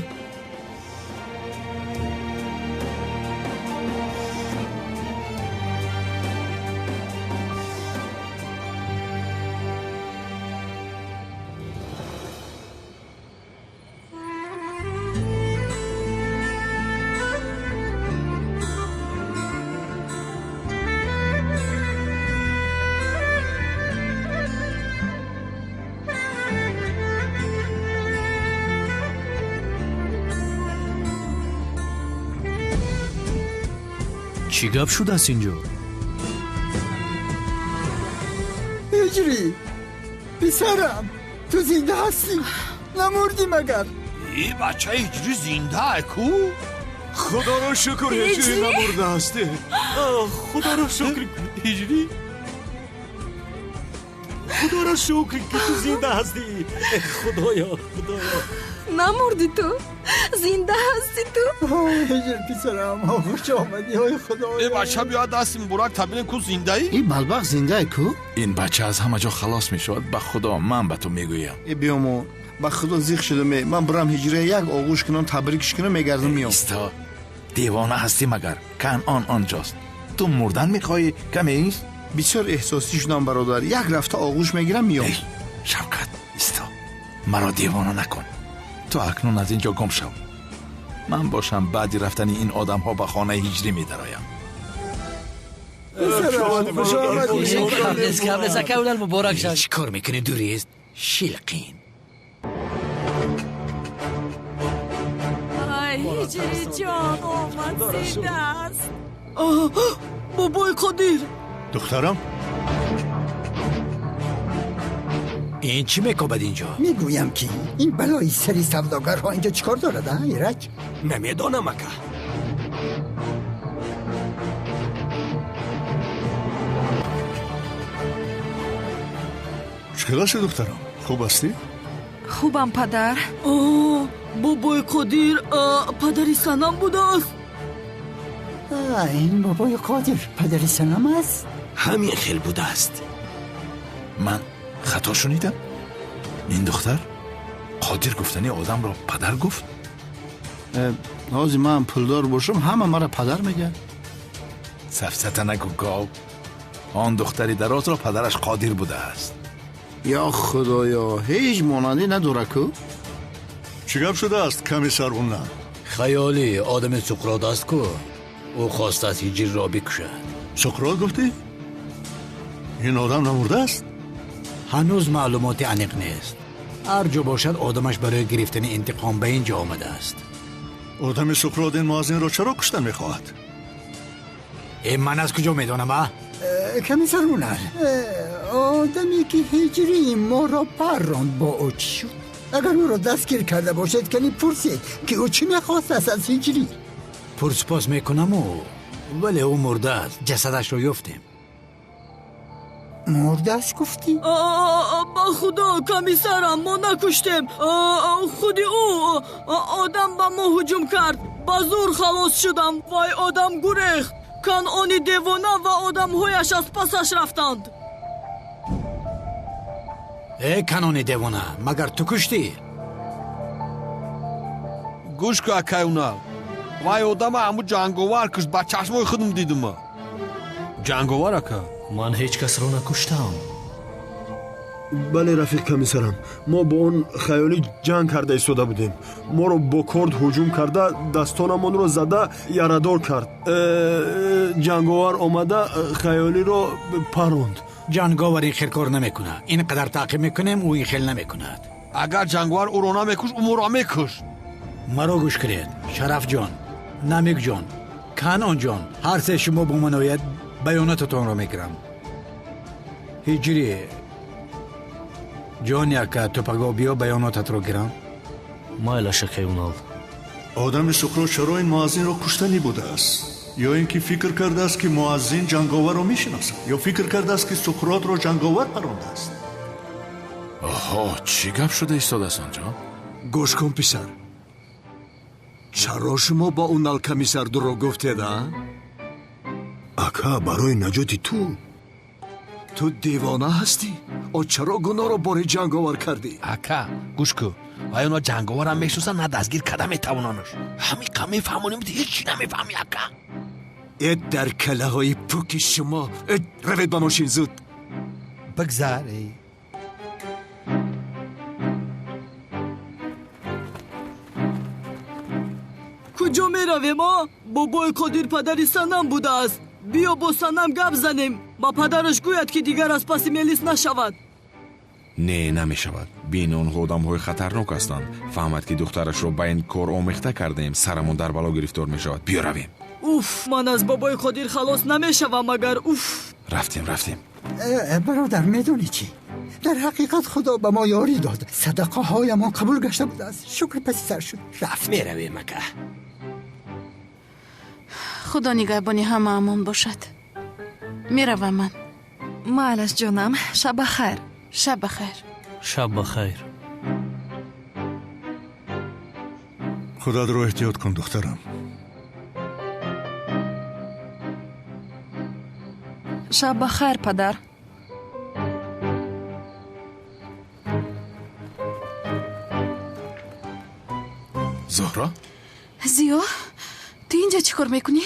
Чӣ гап шудааст инҷо? Ҳиҷрӣ, писарам, ту зинда ҳастӣ? Намурдӣ магар? И бача ҳиҷрӣ зинда ку? Худоро шукр, ҳиҷрӣ намурда ҳастӣ. Худоро шукр, ҳиҷрӣ. Худоро шукр, ки ту зинда ҳастӣ. Худоё, худоё. Намурдӣ ту? Зинда ҳастӣ ту? Ҳиҷр писарам, хуш омадӣ, ой худоё. Э бача, биё дасти муборак табинем, ку зиндаӣ? Ин бадбахт зиндае ку? Ин бача аз ҳама ҷо халос мешавад, ба худо, ман ба ту мегӯям. Э биёмо, ба худо зиқ шудам. Ман бурам ҳиҷра як оғӯш кунам, табрикш кунам, мегардам меом. Исто, девона ҳастӣ магар? Канъон онҷост. Ту мурдан мехоҳӣ, каме ист? Бисёр эҳсосӣ шудам, бародар. Як рафта оғӯш мегирам, меом. Шавкат, исто, маро девона накун. Ту акнун аз ин ҷо гум шав. Ман бошам баъди рафтани ин одамҳо ба хонаи ҳиҷрӣ медароям. Чӣ кор мекунӣ, дурист? Шилқин. Ай, ҳиҷрӣ ҷон омад, зинда аст. Бобои Қодир. Духтарам, ин чӣ мекобад инҷо? Мегӯям, ки ин балои сари савдогарҳо инҷо чӣ кор дорад, а Ираҷ? Намедонам, ака. Чӣ хел ҳастӣ, духтарам? Хуб ҳастӣ? Хубам, падар. Бобои Қодир падари Санам будааст. Ин бобои Қодир падари Санам аст? Ҳамин хел будааст. Ман хато шунидам? Ин духтар Қодир гуфтани одамро падар гуфт? Ҳозир ман пулдор бошам, ҳама маро падар мегӯяд. Сафсата нагӯ, гов. Он духтари дарозро падараш Қодир будааст. Ё худоё, ҳеҷ монандӣ надора ку? Чӣ гап шудааст, комиссар Унна? Хаёлӣ одами Суқрот аст ку. Ӯ хостааст ҳиҷрро бикушад. Суқрот гуфтӣ? Ин одам намурдааст? Ҳанӯз маълумоти аниқ нест. Ҳар ҷо бошад, одамаш барои гирифтани интиқом ба ин ҷо омадааст. Одами Суқрот ин муаззинро чаро кушта мехоҳад? Э, ман аз куҷо медонам, а? Комиссар Унар, одаме ки ҳиҷрии моро парронд, бо ӯ чӣ шуд? Агар ӯро дастгир карда бошед, кани пурсед, ки ӯ чӣ мехостааст аз ҳиҷрӣ. Пурсупос мекунаму, вале ӯ мурдааст, ҷасадашро ёфтем. Мурдааст гуфтӣ? Ба худо, комиссарам, мо накуштем. Худи ӯ одам ба мо ҳуҷум кард. Ба зур халос шудам. Вай одам гурехт. Канъони девона ва одамҳояш аз пасаш рафтанд. Э, Канъони девона, магар ту куштӣ? Гӯш ку, акай Унал, вай одама ҳаму ҷанговар кушт, ба чашмои худам дидума. Ҷанговар, ака? Ман ҳеҷ касро накуштам. Бале, рафиқ комиссарам, мо бо он хаёлӣ ҷанг карда истода будем. Моро бо корд ҳуҷум карда, дастонамонро зада ярадор кард. Ҷанговар омада хаёлиро паронд. Ҷанговар ин хел кор намекунад. Ин қадар таъқиб мекунем, ӯ ин хел намекунад. Агар ҷанговар ӯро намекушт, ӯ моро мекушт. Маро гӯш кунед, Шарафҷон, Намикҷон, Канъонҷон, ҳар се шумо бо ман ояд, баёнотатонро мегирам. Ҳиҷрӣ ҷон, яка ту пагоҳ биё, баёнотатро гирам. Майлаш, акай Унал. Одами Суқрот чаро ин муаззинро куштанӣ будааст? Ё ин ки фикр кардааст, ки муаззин ҷанговарро мешиносад, ё фикр кардааст, ки Суқротро ҷанговар парондааст? Оҳо, чӣ гап шуда истодааст онҷо? Гӯш кун, писар, чаро шумо ба Унал комиссар дурӯғ гуфтед, а? Ака, барои наҷоти ту. Ту девона ҳастӣ? О, чаро гуноҳро бори ҷанговар кардӣ? Ака, гӯш кун, вай оно ҷанговарам мешиносанд, на дастгир карда метавонанаш. Ҳамиқа мефаҳмонем, ҳеҷ намефаҳмӣ, ака. Э, дар калаҳои пуки шумо! Э, равед ба мошин, зуд! Бигзар. Куҷо меравем, а? Бобои Қодир падари Санам будааст. Биё бо Санам гап занем, ба падараш гӯяд, ки дигар аз паси Мелис нашавад. Не, намешавад. Бин, онҳо одамҳои хатарнок ҳастанд. Фаҳмад, ки духтарашро ба ин кор омехта кардаем, сарамон дар бало гирифтор мешавад. Биё равем. Уф, ман аз бобои Қодир халос намешавам, агар уф. Рафтем, рафтем. Бародар, медонӣ чӣ? Дар ҳақиқат Худо ба мо ёрӣ дод. Садақаҳоямон қабул гашта будааст. Шукр, паси сар шуд, рафт. Меравем, ака. Худо нигаҳбони ҳамаамон бошад. Меравам ман. Майлаш, ҷонам, шаб ба хайр. Шаб ба хайр. Шаб ба хайр. Худатро эҳтиёт кун, духтарам. Шаб ба хайр, падар. Зуҳро? Зиё, ту инҷо чӣ кор мекунӣ?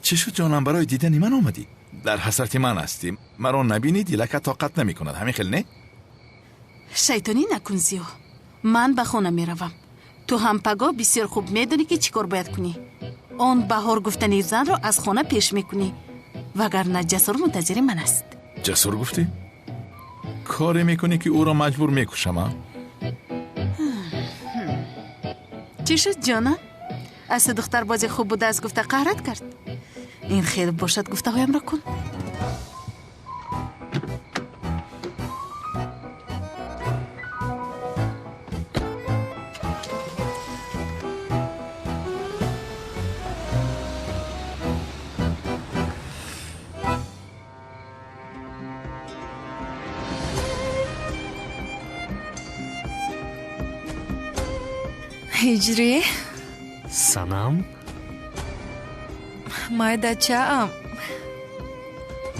Чӣ шуд, ҷонам, барои дидани ман омадӣ? Дар ҳасрати ман ҳастӣ. Маро набинӣ, дилака тоқат намекунад. Ҳамин хел не? Шайтонӣ накун, Зиё. Ман ба хона меравам. Ту ҳам пагоҳ бисёр хуб медонӣ, ки чӣ кор бояд кунӣ. Он баҳор гуфтани занро аз хона пеш мекунӣ, вагарна Ҷасур мунтазири ман аст. Ҷасур гуфтӣ? Коре мекунӣ, ки ӯро маҷбур мекушам, а? Чӣ шуд, ҷонам? Аз ту духтарбози хуб будааст гуфта қаҳрат кард? Ин хел бошад, гуфтаҳоямро кун. Ҳиҷрӣ? Санам? Майдачаам.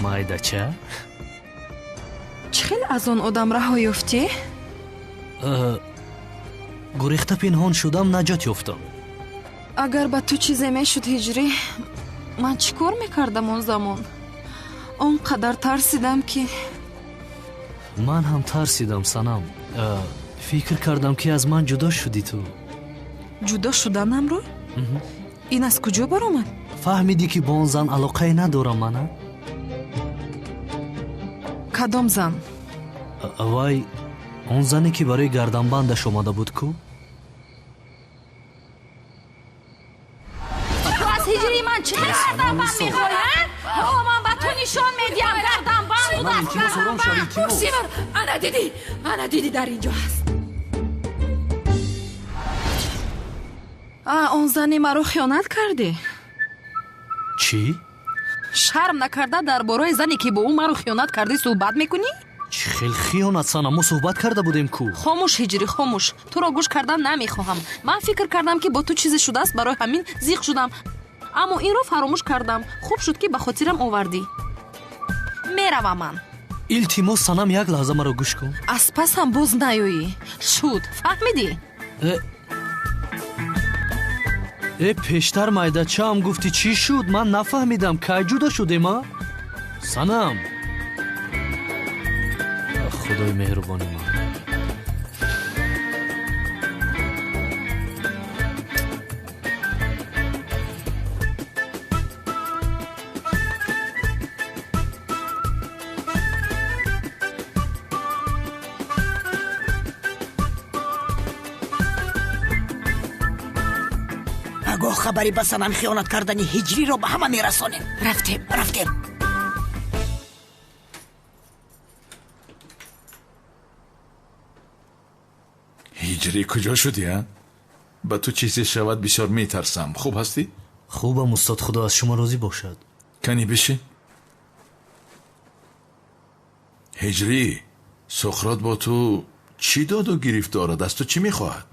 Майдача? Чӣ хел аз он одам раҳо ёфтӣ? Гурехта пинҳон шудам, наҷот ёфтам. Агар ба ту чизе мешуд, Ҳиҷрӣ, ман чӣ кор мекардам он замон? Он қадар тарсидам, ки Ман ҳам тарсидам, Санам. Фикр кардам, ки аз ман ҷудо шудӣ ту. Ҷудо шуданамро? Ин аз куҷо баромад? Фаҳмидӣ, ки бо он зан алоқае надорам ман, а? Кадом зан? Вай, он зане, ки барои гарданбандаш омада буд ку? Ту аз ҳиҷрии ман чӣ хел гарданбанд мехоҳӣ, а? Ҳоло ман ба ту нишон медиҳам, гарданбанд будааст, гарданбанд. Пурсимар, ана дидӣ, ана дидӣ, дар ин ҷо ҳаст. А, он зане маро хиёнат кардӣ? Чӣ? Шарм накарда дар бораи зане, ки бо ӯ маро хиёнат кардӣ, суҳбат мекунӣ? Чӣ хел хиёнат, Санам? Мо суҳбат карда будем ку. Хомӯш, Ҳиҷрӣ, хомӯш. Туро гӯш кардан намехоҳам. Ман фикр кардам, ки бо ту чизе шудааст, барои ҳамин зиқ шудам, аммо инро фаромӯш кардам. Хуб шуд, ки ба хотирам овардӣ. Меравам ман. Илтимос, Санам, як лаҳза маро гӯш кун. Аз пасам боз наёӣ. Шуд, фаҳмидӣ? Э, пештар майдачаам гуфтӣ, чӣ шуд? Ман нафаҳмидам, кай ҷудо шудем, а? Санам, Худои меҳрубони ман. Пагоҳ хабари ба Санам хиёнат кардани Ҳиҷриро ба ҳама мерасонем. Рафтем, рафтем. Ҳиҷрӣ куҷо шудӣ, а? Ба ту чизе шавад бисёр метарсам. Хуб ҳастӣ? Хубам, устод, худо аз шумо розӣ бошад. Кани бишин. Ҳиҷрӣ, Суқрот бо ту чӣ доду гирифт дорад? Аз ту чӣ мехоҳад?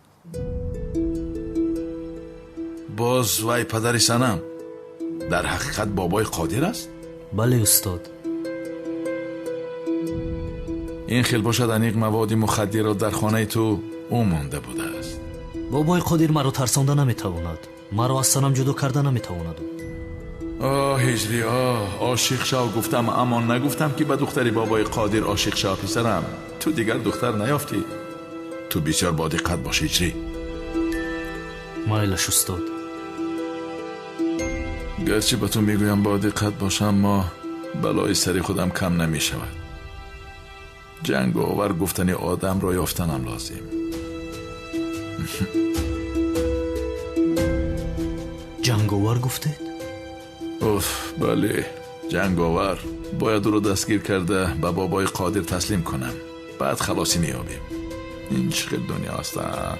Боз вай падари Санам дар ҳақиқат бобои Қодир аст? Бале, устод. Ин хел бошад, аниқ маводи мухаддирро дар хонаи ту ӯ монда будааст. Бобои Қодир маро тарсонда наметавонад, маро аз Санам ҷудо карда наметавонад. Оҳ, Ҳиҷрӣ, оҳ, ошиқ шав гуфтам, аммо нагуфтам ки ба духтари бобои Қодир ошиқ шав, писарам. Ту дигар духтар наёфтӣ. Ту бисёр бодиққат бош, Ҳиҷрӣ. Майлаш, устод. Гарчи ба ту мегӯям бодиққат бош, аммо балои сари худам кам намешавад. Ҷанговар гуфтани одамро ёфтанам лозим. Ҷанговар гуфтед? Уф, бале, ҷанговар. Бояд ӯро дастгир карда ба бобои Қодир таслим кунам. Баъд халосӣ меёбем. Ин чӣ хел дунё аст, а?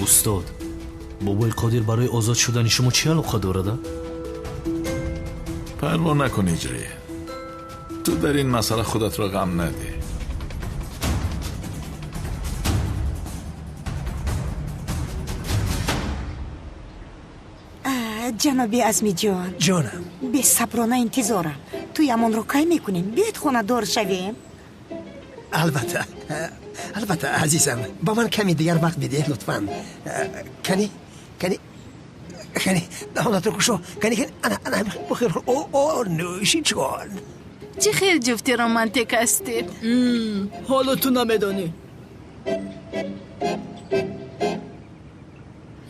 Устод, бобои Қодир барои озод шудани шумо чӣ алоқа дорад, а? Парво накун, Ҳиҷрӣ. Ту дар ин масъала худатро ғам надеҳ. Ҷаноби Азмиҷон. Ҷонам. Бесаброна интизорам. Туямонро кай мекунем? Биёед хонадор шавем. Албатта, албатта, азизам. Ба ман каме дигар вақт бидеҳ, лутфан. Кани, кани, кани, даҳонатро кушо. Кани, кани, ана, ана, бихӯр. О, о, нӯши ҷон. Чӣ хел ҷуфти романтик ҳастед. Ҳоло ту намедонӣ.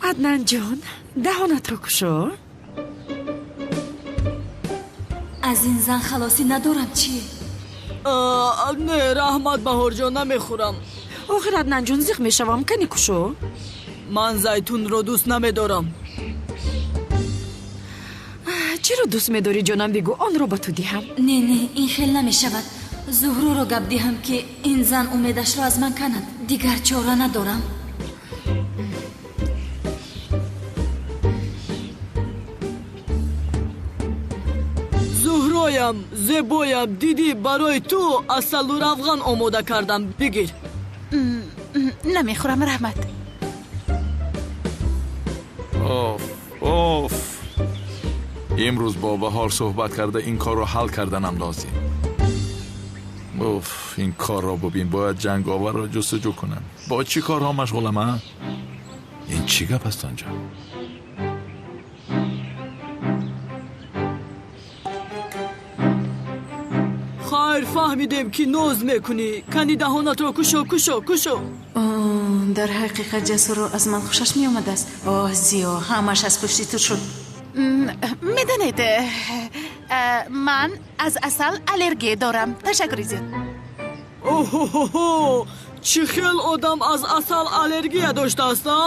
Аднанҷон, даҳонатро кушо. Аз ин зан халосӣ надорам, чӣ? Не, раҳмат, Баҳорҷон, намехӯрам. Охир, Аднанҷон, зиқ мешавам, кани кушо. Ман зайтунро дӯст намедорам. Чиро дӯст медорӣ, ҷонам, бигӯ, онро ба ту диҳам. Не, не, ин хел намешавад. Зуҳроро гап диҳам, ки ин зан умедашро аз ман канад. Дигар чора надорам. Зуҳроям, зебоям, дидӣ, барои ту асалу равған омода кардам. Бигир. Намехӯрам, раҳмат. Оф, оф. Имрӯз бо Баҳор суҳбат карда ин корро ҳал карданам лозим. Уф, ин корро бубин, бояд ҷанговарро ҷустуҷӯ кунам. Бо чӣ корҳо машғулам, а? Ин чӣ гап аст онҷо? Хайр, фаҳмидем, ки ноз мекунӣ. Кани даҳонатро кушо, кушо, кушо. Дар ҳақиқат Ҷасурро аз ман хушаш меомадааст. Оҳ, Зиё, ҳамаш аз пушти ту шуд. Медонед, ман аз асал аллергия дорам. Ташаккури зиёд. Оҳоҳо, чӣ хел одам аз асал аллергия доштааст, а?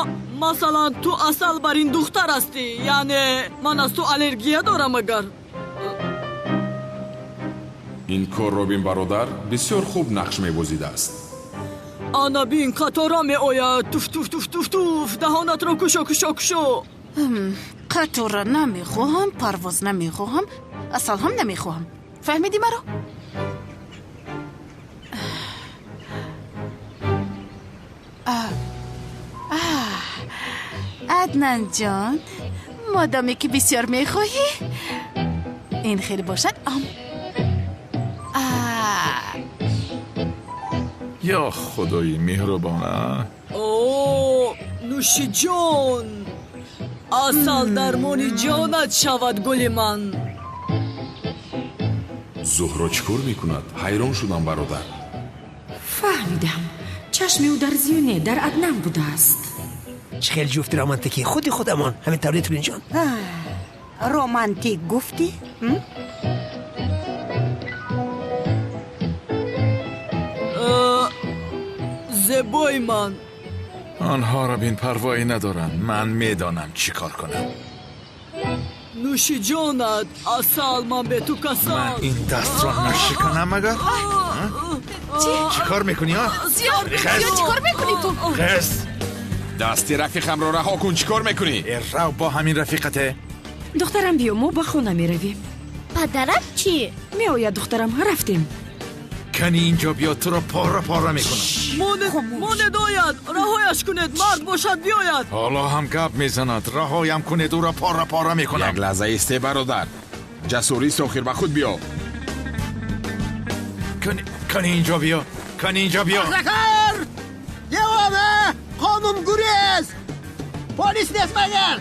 Масалан, ту асал бар ин духтар ҳастӣ, яъне ман аз ту аллергия дорам агар. Ин корро бин, бародар, бисёр хуб нақш мебозидааст. Ана бин, қатора меояд. Туф, туф, туф, туф, туф. Даҳонатро кушо, кушо, кушо. Қатора намехоҳам, парвоз намехоҳам, асал ҳам намехоҳам. Фаҳмидӣ маро? Аднанҷон, модоме ки бисёр мехоҳӣ, ин хел бошад, ам. Ё худои меҳрубон, а? О, нӯшиҷон, асал дармони ҷонат шавад, гули ман. Зуҳро чӣ кор мекунад? Ҳайрон шудам, бародар. Фаҳмидам, чашми ӯ дар Зиё не, дар Аднан будааст. Чӣ хел ҷуфти романтикӣ, худи худамон ҳамин тавр, Тулинҷон. Романтик гуфтӣ? Зебои ман, Онҳоро бин, парвоӣ надоранд. Ман медонам чӣ кор кунам. Нӯши ҷонат, асал, ман бе ту касал. Ман ин дастро нашиканам агар? Чӣ? Чӣ кор мекунӣ, а? Зиё, Зиё, чӣ кор мекунӣ ту? Хез! Дасти рафиқамро раҳо кун, чӣ кор мекунӣ? Рав бо ҳамин рафиқате. Духтарам, биё, мо ба хона меравем. Падарат чӣ? Меояд, духтарам, рафтем. Кани инҷо биё, туро пора пора мекунам. Монед, ояд, раҳояш кунед, мард бошад биёяд. Ҳоло ҳам гап мезанад, раҳоям кунед, ӯро пора пора мекунам. Як лаҳза исте, бародар. Ҷасурист, охир ба худ биё. Кани инҷо биё, кани инҷо биё. Сохтакор! Девона! Қонунгурез! Полис нест магар?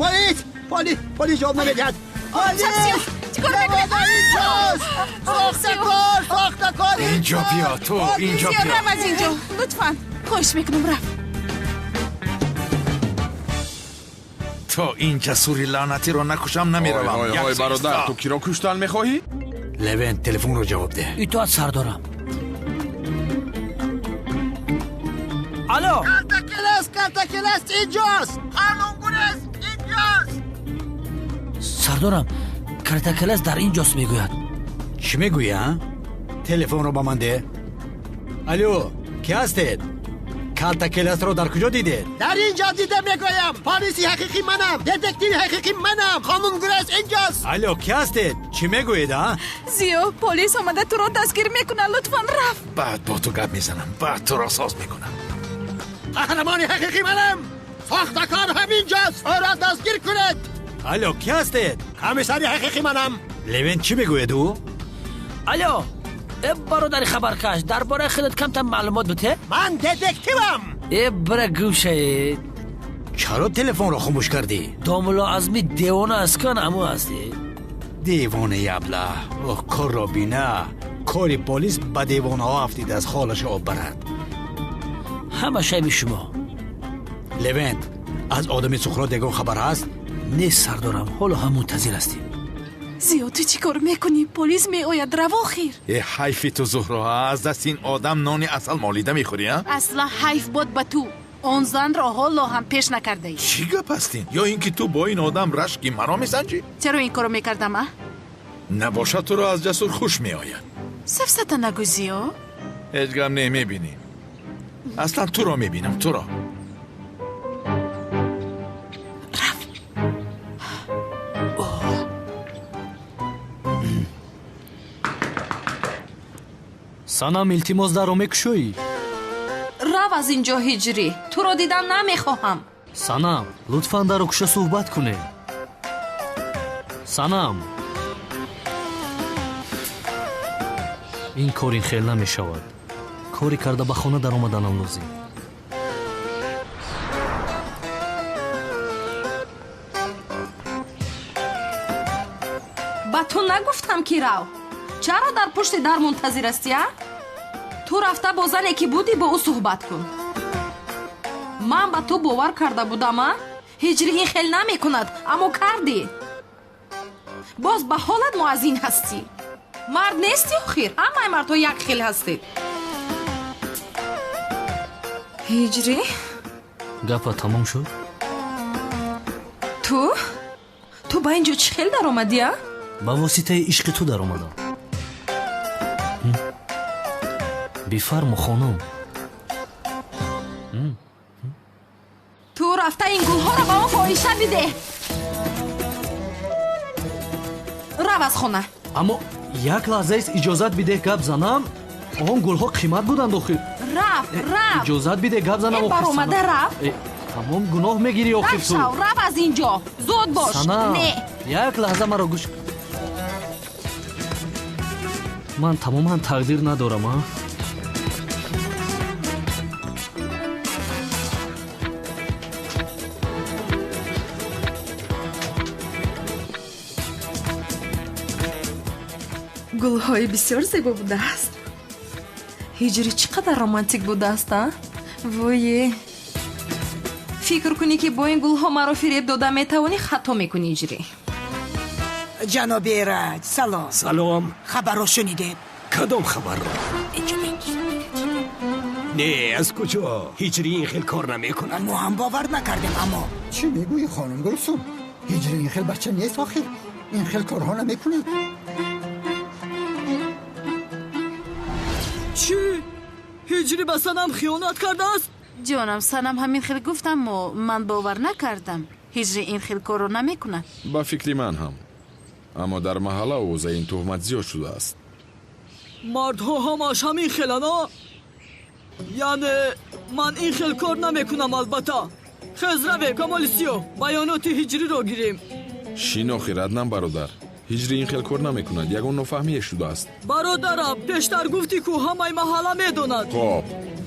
Полис! Полис! Полис ҷавоб намедиҳад. Полис! Чӣ кор мекунӣ? Инҷост! Сохтакор! Сохтакор! Инҷо биё, ту инҷо биё. Рав аз инҷо, лутфан. Хоҳиш мекунам, рав. То ин ҷасури лаънатиро накушам, намеравам. Ой, ой, бародар, ту киро куштан мехоҳӣ? Левент, телефонро ҷавоб деҳ. Итоат, сардорам. Алло! Калтакелес, Калтакелес инҷост! Қонунгурез инҷост! Сардорам, Картакелес дар ин ҷост мегӯяд. Чӣ мегӯӣ, а? Телефонро ба ман деҳ. Алло, кӣ ҳастед? Калтакелесро дар куҷо дидед? Дар ин ҷо дида мегӯям. Полиси ҳақиқӣ манам, детективи ҳақиқӣ манам. Қонунгурез инҷост. Алло, кӣ ҳастед? Чӣ мегӯед, а? Зиё, полис омада туро дастгир мекунад, лутфан рав. Баъд бо ту гап мезанам, баъд туро соз мекунам. Қаҳрамони ҳақиқӣ манам. Сохтакор ҳаминҷост, ӯро дастгир кунед. Алло, кӣ ҳастед? Комиссари ҳақиқӣ манам. Левент, чӣ мегӯяд ӯ? Алло, э бародари хабаркаш, дар бораи худат камтар маълумот бите? Ман детективам. Э бира гӯшае. Чаро телефонро хомӯш кардӣ? Домулло Азми девона аст, кан аму ҳастӣ. Девонаи аблаҳ. Оҳ, корро бина. Кори полис ба девонаҳо афтидааст, холаша об барад. Ҳама шайби шумо. Левент, аз одами Суқрот ягон хабар ҳаст? Нест, сардорам, ҳоло ҳам мунтазир ҳастем. Зиё, ту чӣ кор мекунӣ? Полис меояд, рав охир. Э, ҳайфи ту, Зуҳро, аз дасти ин одам нони асал молида мехӯрӣ, а? Аслан ҳайф бод ба ту. Он занро ҳоло ҳам пеш накардаӣ. Чӣ гап аст ин? Ё ин ки ту бо ин одам рашки маро месанҷӣ? Чаро ин корро мекардам, а? Набошад, туро аз Ҷасур хуш меояд. Сафсата нагӯ, Зиё. Ҳеҷ гап не, мебинем. Аслан туро мебинам, туро. Санам, илтимос, дарро мекушоӣ? Рав аз ин ҷо, Ҳиҷрӣ, туро дидан намехоҳам. Санам, лутфан дарро куша, суҳбат кунем. Санам, ин кор ин хел намешавад. Коре карда ба хона даромаданам лозим. Ба ту нагуфтам, ки рав? Чаро дар пушти дар мунтазир ҳастӣ, а? Ту рафта бо зане, ки будӣ, бо ӯ суҳбат кун. Ман ба ту бовар карда будам, а? Ҳиҷрӣ ин хел намекунад, аммо кардӣ. Боз ба ҳолат муаззин ҳастӣ. Мард нестӣ охир, ҳамаи мардҳо як хел ҳастед. Ҳиҷрӣ? Гапа тамом шуд? Ту? Ту ба ин ҷо чӣ хел даромадӣ, а? Ба воситаи ишқи ту даромадам. Бифармо, хонум. Ту рафта ин гулҳоро ба он фоҳиша бидеҳ. Рав аз хона. Аммо як лаҳзаест, иҷозат бидеҳ гап занам. Он гулҳо қимат буданд охир. Рав, рав. Иҷозат бидеҳ гап занам. Э, баромада рав. Тамом, гуноҳ мегирӣ охир ту. Рав шав, рав аз ин ҷо, зуд бош. Не, як лаҳза маро гӯш. Ман тамоман тақдир надорам, а? Гулҳои бисёр зебо будааст. Ҳиҷрӣ чӣ қадар романтик будааст, а? Вое, фикр кунӣ, ки бо ин гулҳо маро фиреб дода метавонӣ, хато мекунӣ, Ҳиҷрӣ. Ҷаноби Эраҷ, салом. Салом. Хабарро шунидед? Кадом хабарро? Не, аз куҷо? Ҳиҷрӣ ин хел кор намекунад. Мо ҳам бовар накардем, аммо чӣ мегӯӣ, хонум Гулсум? Ҳиҷрӣ ин хел бача нест, охир ин хел корҳо намекунад. Чӣ? Ҳиҷрӣ ба Санам хиёнат кардааст? Ҷонам, Санам ҳамин хел гуфт, аммо ман бовар накардам. Ҳиҷрӣ ин хел корро намекунад. Ба фикри ман ҳам. Аммо дар маҳалла овозаи ин туҳмат зиёд шудааст. Мардҳо ҳамаш ҳамин хеланд, а? Яъне ман ин хел кор намекунам, албатта. Хез равем, Камоли Сиёҳ, баёноти ҳиҷриро гирем. Шинохи Раднам, бародар. Ҳиҷрӣ ин хел кор намекунад, ягон нофаҳмие шудааст. Бародарам, пештар гуфтӣ, ку ҳамаи маҳалла медонад. Хоб,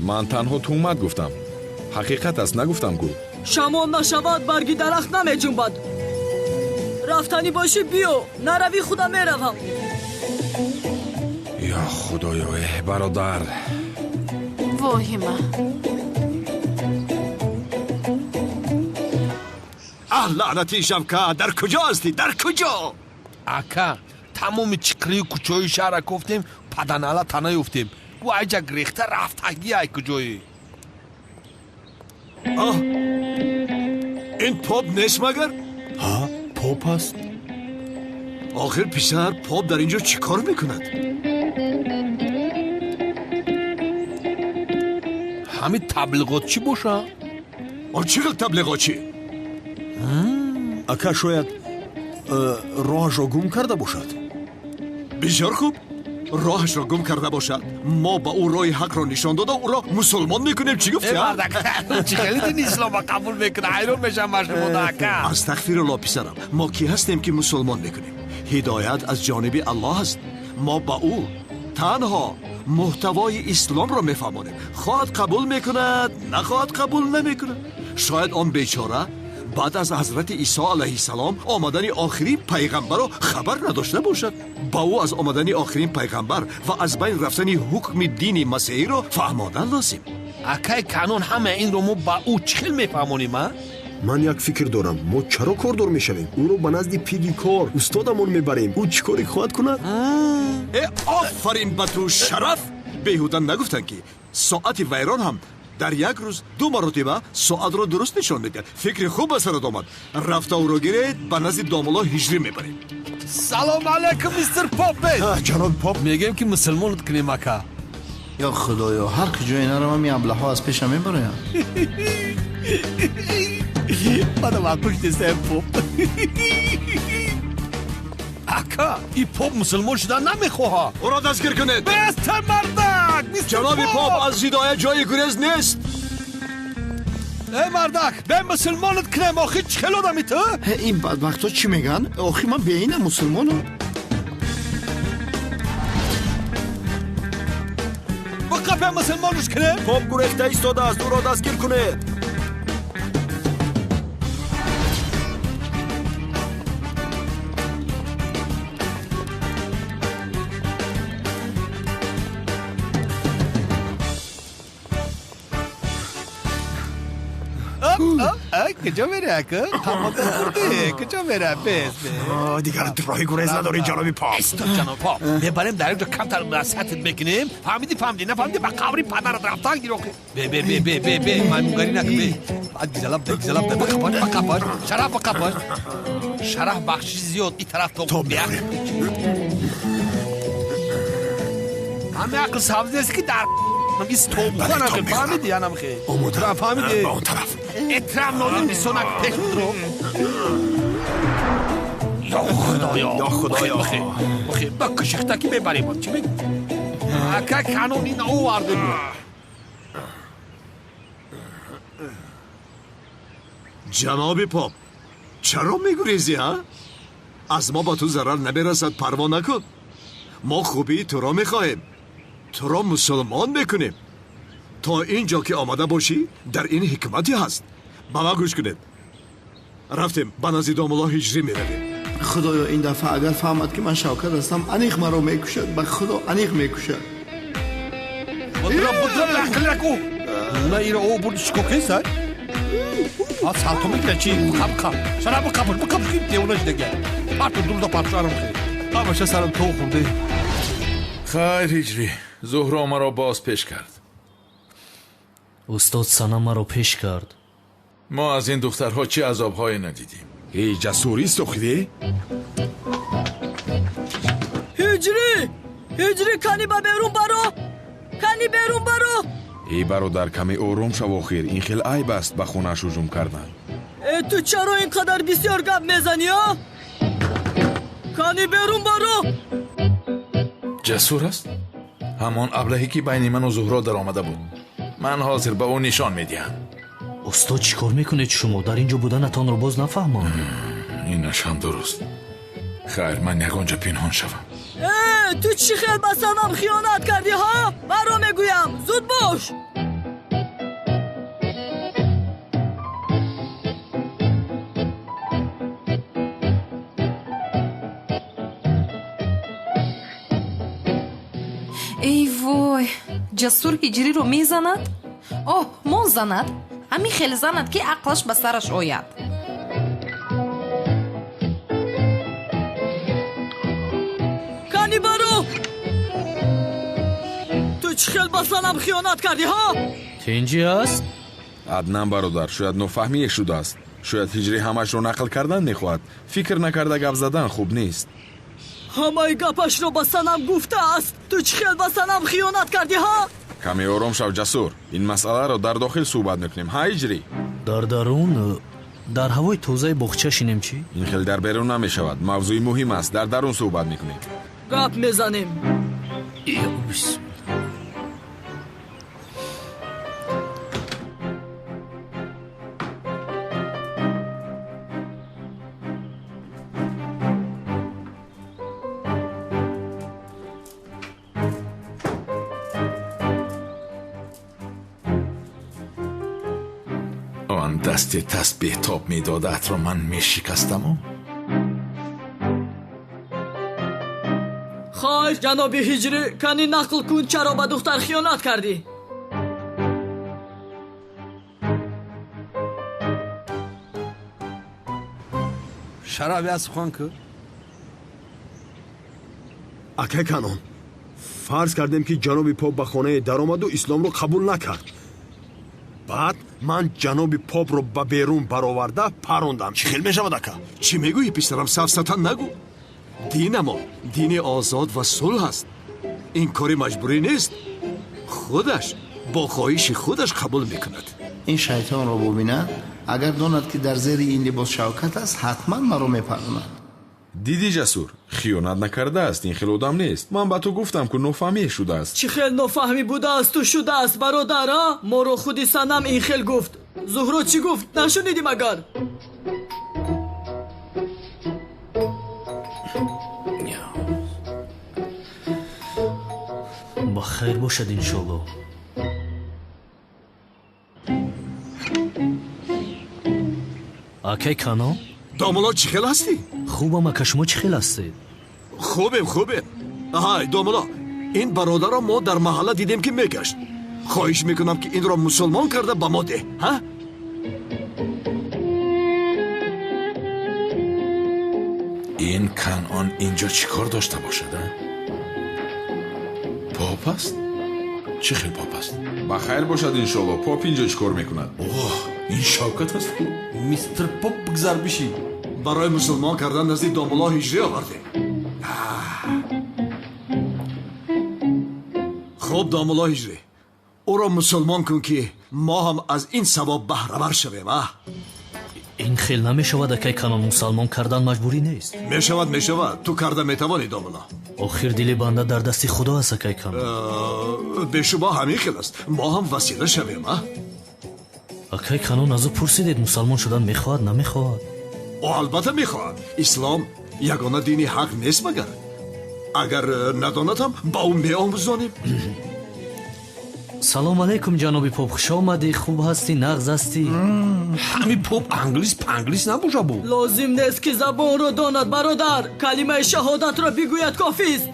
ман танҳо туҳмат гуфтам. Ҳақиқат аст, нагуфтам ку. Шамол нашавад, барги дарахт намеҷунбад. Рафтанӣ бошӣ, биё, наравӣ, худам меравам. Ё худоё, эҳ бародар. Воҳима. Аҳ, лаънати Шавкат, дар куҷо ҳастӣ? Дар куҷо? Ака, тамоми чиқрию кӯчаҳои шаҳрра кофтем, паданала та наёфтем. Ӯ айҷа гирехта рафтагӣ ай куҷое. Аҳ, ин поп нест магар? Ҳа, поп аст. Охир писар, поп дар ин ҷо чӣ кор мекунад? Ҳамин таблиғотчӣ боша? Он чӣ хел таблиғотчӣ? Ака, шояд роҳашро гум карда бошад. Бисёр хуб, роҳашро гум карда бошад. Мо ба ӯ роҳи ҳақро нишон дода, ӯро мусулмон мекунем. Чӣ гуфти? Чӣ хеле дини ислома қабул мекунад? Ҳайрон мешавам машғулода, ака. Астағфирулло, писарам, мо кӣ ҳастем, ки мусулмон мекунем? Ҳидоят аз ҷониби Аллоҳ аст. Мо ба ӯ танҳо муҳтавои исломро мефаҳмонем. Хоҳад қабул мекунад, нахоҳад қабул намекунад. Шояд он бечора баъд аз ҳазрати Исо алайҳиссалом омадани охирин пайғамбарро хабар надошта бошад. Ба ӯ аз омадани охирин пайғамбар ва аз байн рафтани ҳукми дини масеҳиро фаҳмодан лозим. Акай Канон, ҳама инро мо ба ӯ чӣ хел мефаҳмонем, а? Ман як фикр дорам. Мо чаро кордор мешавем? Ӯро ба назди пири кор устодамон мебарем. Ӯ чӣ коре хоҳад кунад? Э, офарин ба ту, Шараф! Беҳуда нагуфтанд, ки соати вайрон ҳам дар як рӯз ду маротиба соатро дуруст нишон медиҳад. Фикри хуб ба сарат омад. Рафта ӯро гиред, ба назди домулло Ҳиҷрӣ мебарем. Салом алайкум, мистер Поппет. Ҷаноби Поп. Мегӯем, ки мусулмонат кунем, ака. Ё худоё, ҳар куҷое наравам, ин аблаҳҳо аз пешам мебароянд. Мана мақуш нестаем, поп. Ака, и поп мусулмон шудан намехоҳад. Ӯро дастгир кунед. Бестар мардак, мистер Ҷаноби поп, аз ҳидоят ҷои гурез нест. Э мардак, бе мусулмонат кунем, охи чӣ хел одами ту? Ин бадбахтҳо чӣ мегӯянд? Охи ман беинам мусулмонам. Биқа, бе мусулмонаш кунем. Поп гурехта истодааст, ӯро дастгир кунед. Куҷо мерӣ, ака? Тамока хӯрдӣ? Куҷо мера? Бес, бес. Дигар роҳи гурез надорӣ, ҷаноби поп. Исто, ҷаноб поп. Мебарем дар як ҷо, камтар насиҳатат мекунем. Фаҳмидӣ, фаҳмидӣ, нафаҳмидӣ, ба қабри падарат рафтан гир охи. Бе, бе, бе, бе, бе, бе, маймунгарӣ накун, бе. Баъд гизалаб да, гизалаб да, бақапаш, бақапаш. Шараф бақапаш. Шараф бахшиши зиёд, и тараф то. Тоб мехӯрем. Ҳама ақл сабз нест, ки дар истобуханам, фаҳмидӣ, янам хе. Омода. Фаҳмидӣ? Ба он тараф. Эҳтиром нозим бисонак пеш будро. Ё худоё! Ё худоё! Бихе, ба кушихтакӣ мебарем. Чӣ мегӯ? Ака Канон, ин оварде буд. Ҷаноби поп, чаро мегурезӣ, а? Аз мо ба ту зарар намерасад, парво накун. Мо хубии туро мехоҳем. Туро мусулмон мекунем. То ин ҷо ки омада бошӣ, дар ин ҳикмате ҳаст. Ба ман гӯш кунед. Рафтем, ба назди домулло Ҳиҷрӣ меравем. Худоё, ин дафъа агар фаҳмад, ки ман Шавкат ҳастам, аниқ маро мекушад. Ба худо, аниқ мекушад. Будра, будра, ақлраку. На иро о бурди чико кесай? А салто мегира чи? Қап қап. Шараб қап, қап, девона шидага. Парту дурда парту арам хе. Ҳамаша сарам то хӯрде. Хайр, Ҳиҷрӣ, Зуҳро маро боз пеш кард. Устод Санам маро пеш кард. Мо аз ин духтарҳо чӣ азобҳое надидем. Эй Ҷасур, истохидӣ? Ҳиҷрӣ! Ҳиҷрӣ, кани ба берун баро! Кани берун баро! Эй бародар, каме ором шав охир, ин хел айб аст ба хонааш ҳуҷум кардан. Э, ту чаро ин қадар бисёр гап мезанӣ, а? Кани берун баро! Ҷасур аст? Ҳамон аблаҳе ки байни ману Зуҳро даромада буд. Ман ҳозир ба ӯ нишон медиҳам. Устод, чӣ кор мекунед шумо? Дар ин ҷо буданатонро боз нафаҳмам. Инаш ҳам дуруст. Хайр, ман ягон ҷо пинҳон шавам. Э, ту чӣ хел ба Санам хиёнат кардӣ, ҳа? Маро мегӯям, зуд бош! Эй вой, Ҷасур Ҳиҷриро мезанад? Оҳ, мон занад, ҳамин хел занад, ки ақлаш ба сараш ояд. Кани баро! Ту чӣ хел ба Санам хиёнат кардӣ, ҳа? Тинҷӣ аст? Аднан бародар, шояд нофаҳмие шудааст. Шояд Ҳиҷрӣ ҳамашро нақл кардан мехоҳад. Фикр накарда гап задан хуб нест. Ҳамаи гапашро ба Санам гуфтааст. Ту чӣ хел ба Санам хиёнат кардӣ, ҳа? Каме ором шав, Ҷасур. Ин масъаларо дар дохил суҳбат мекунем, ҳа, Ҳиҷрӣ? Дар дарун, дар ҳавои тозаи боғча шинем чӣ? Ин хел дар берун намешавад. Мавзӯи муҳим аст, дар дарун суҳбат мекунем. Гап мезанем. Он дасти тасбеҳ тоб медодаатро ман мешикастаму. Хайр, ҷаноби Ҳиҷрӣ, кани нақл кун, чаро ба духтар хиёнат кардӣ? Шараф я сухан ку. Акай Канон, фарз кардем, ки ҷаноби поп ба хонае даромаду исломро қабул накард. Баъд ман ҷаноби попро ба берун бароварда парондам. Чӣ хел мешавад, ака? Чӣ мегӯӣ, писарам? Сафсата нагӯ. Динамо дини озод ва сулҳ аст. Ин кори маҷбурӣ нест. Худаш бо хоҳиши худаш қабул мекунад. Ин шайтонро бубинад, агар донад, ки дар зери ин либос Шавкат аст, ҳатман маро мепаронад. Дидӣ, Ҷасур, хиёнат накардааст, ин хел одам нест. Ман ба ту гуфтам, ку нофаҳмие шудааст. Чӣ хел нофаҳмӣ будаасту шудааст, бародар, а? Моро худи Санам ин хел гуфт. Зуҳро чӣ гуфт, нашунидӣ магар? Ба хайр бошад, иншоалло. Акай Канон? Домулло, чӣ хел ҳастӣ? Хубам, ака, шумо чӣ хел ҳастед? Хубем, хубем. Ҳай, домулло, ин бародарро мо дар маҳалла дидем, ки мегашт. Хоҳиш мекунам, ки инро мусулмон карда ба мо деҳ, ҳа? Ин Канъон инҷо чӣ кор дошта бошад, а? Поп аст? Чӣ хел поп аст? Ба хайр бошад, иншоалло. Поп инҷо чӣ кор мекунад? Оҳ, ин Шавкат аст ку. Мистер Поп, бигзар, бишин. Барои мусулмон кардан назди домулло Ҳиҷрӣ овардем. Хуб, домулло Ҳиҷрӣ, ӯро мусулмон кун, ки мо ҳам аз ин савоб баҳравар шавем, а? Ин хел намешавад, акай Канон, мусалмон кардан маҷбурӣ нест. Мешавад, мешавад, ту карда метавонӣ, домулло. Охир дили банда дар дасти Худо аст, акай Канон. Бешуба ҳамин хел аст, мо ҳам васила шавем, а? Акай Канон, аз ӯ пурсидед, мусалмон шудан мехоҳад, намехоҳад? Ӯ албатта мехоҳад. Ислом ягона дини ҳақ нест магар? Агар надонад ҳам, ба ӯ меомӯзонем. Салом алейкум, ҷаноби поп, хуш омадӣ. Хуб ҳастӣ, нағз ҳастӣ? Ҳами поп англис панглис набоша бу. Лозим нест, ки забонро донад, бародар. Калимаи шаҳодатро бигӯяд, кофист.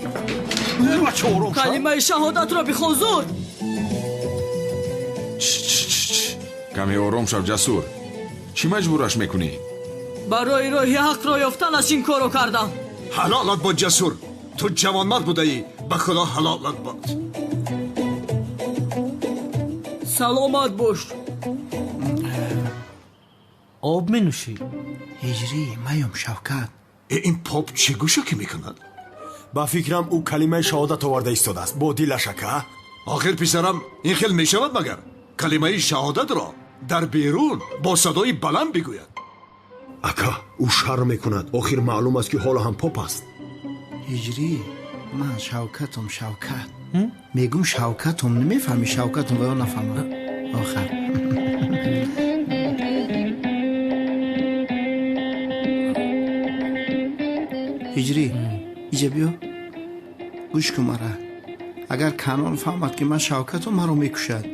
Калимаи шаҳодатро бихон, зуд. Каме ором шав, Ҷасур. Чӣ маҷбураш мекунӣ? Барои роҳи ҳақро ёфтанаш ин корро кардам. Ҳалолат бод, Ҷасур, ту ҷавонмард будаӣ. Ба Худо, ҳалолат бод. Саломат бош. Об менӯшӣ? Ҳиҷрӣ, маём Шавкат. Ин поп чӣ гӯша ки мекунад? Ба фикрам, ӯ калимаи шаҳодат оварда истодааст. Бо дилаш, ака. Охир, писарам, ин хел мешавад магар? Калимаи шаҳодатро дар берун бо садои баланд бигӯяд. Ака, ӯ шарм мекунад. Охир маълум аст, ки ҳоло ҳам поп аст. Ҳиҷрӣ, ман Шавкатум, Шавкат. Мегум Шавкатум, намефаҳмӣ Шавкатум ва ё нафаҳмам. Охар. Ҳиҷрӣ, иҷа биё. Гӯш кун мара. Агар Канон фаҳмад, ки ман Шавкатум, маро мекушад.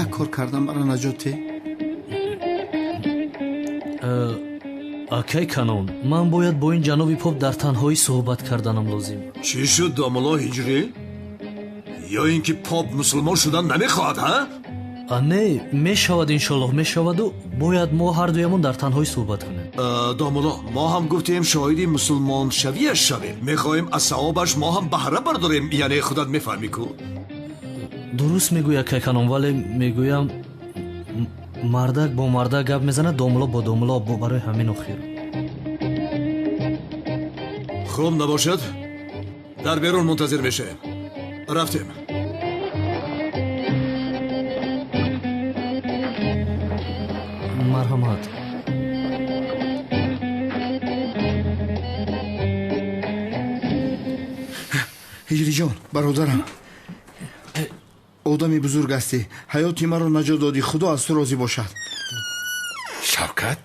Як кор кардам, маро наҷот те. Акай Канон, ман бояд бо ин ҷаноби поп дар танҳоӣ суҳбат карданам лозим. Чӣ шуд, домулло Ҳиҷрӣ? Ё ин ки поп мусулмон шудан намехоҳад, ҳа? Не, мешавад, иншоллоҳ мешаваду бояд мо ҳардуямон дар танҳоӣ суҳбат кунем. Домулло, мо ҳам гуфтем шоҳиди мусулмоншавиаш шавем. Мехоҳем аз савобаш мо ҳам баҳра бардорем, яъне худат мефаҳмӣ ку. Дуруст мегӯй, акай Канон, вале мегӯям, мардак бо мардак гап мезанад, домулло бо домулло, барои ҳамин охир. Хуб набошад, дар берун мунтазир мешавем. Рафтем. Марҳамат. Ҳиҷриҷон, бародарам, одами бузург ҳастӣ. Ҳаёти маро наҷот додӣ. Худо аз ту розӣ бошад. Шавкат?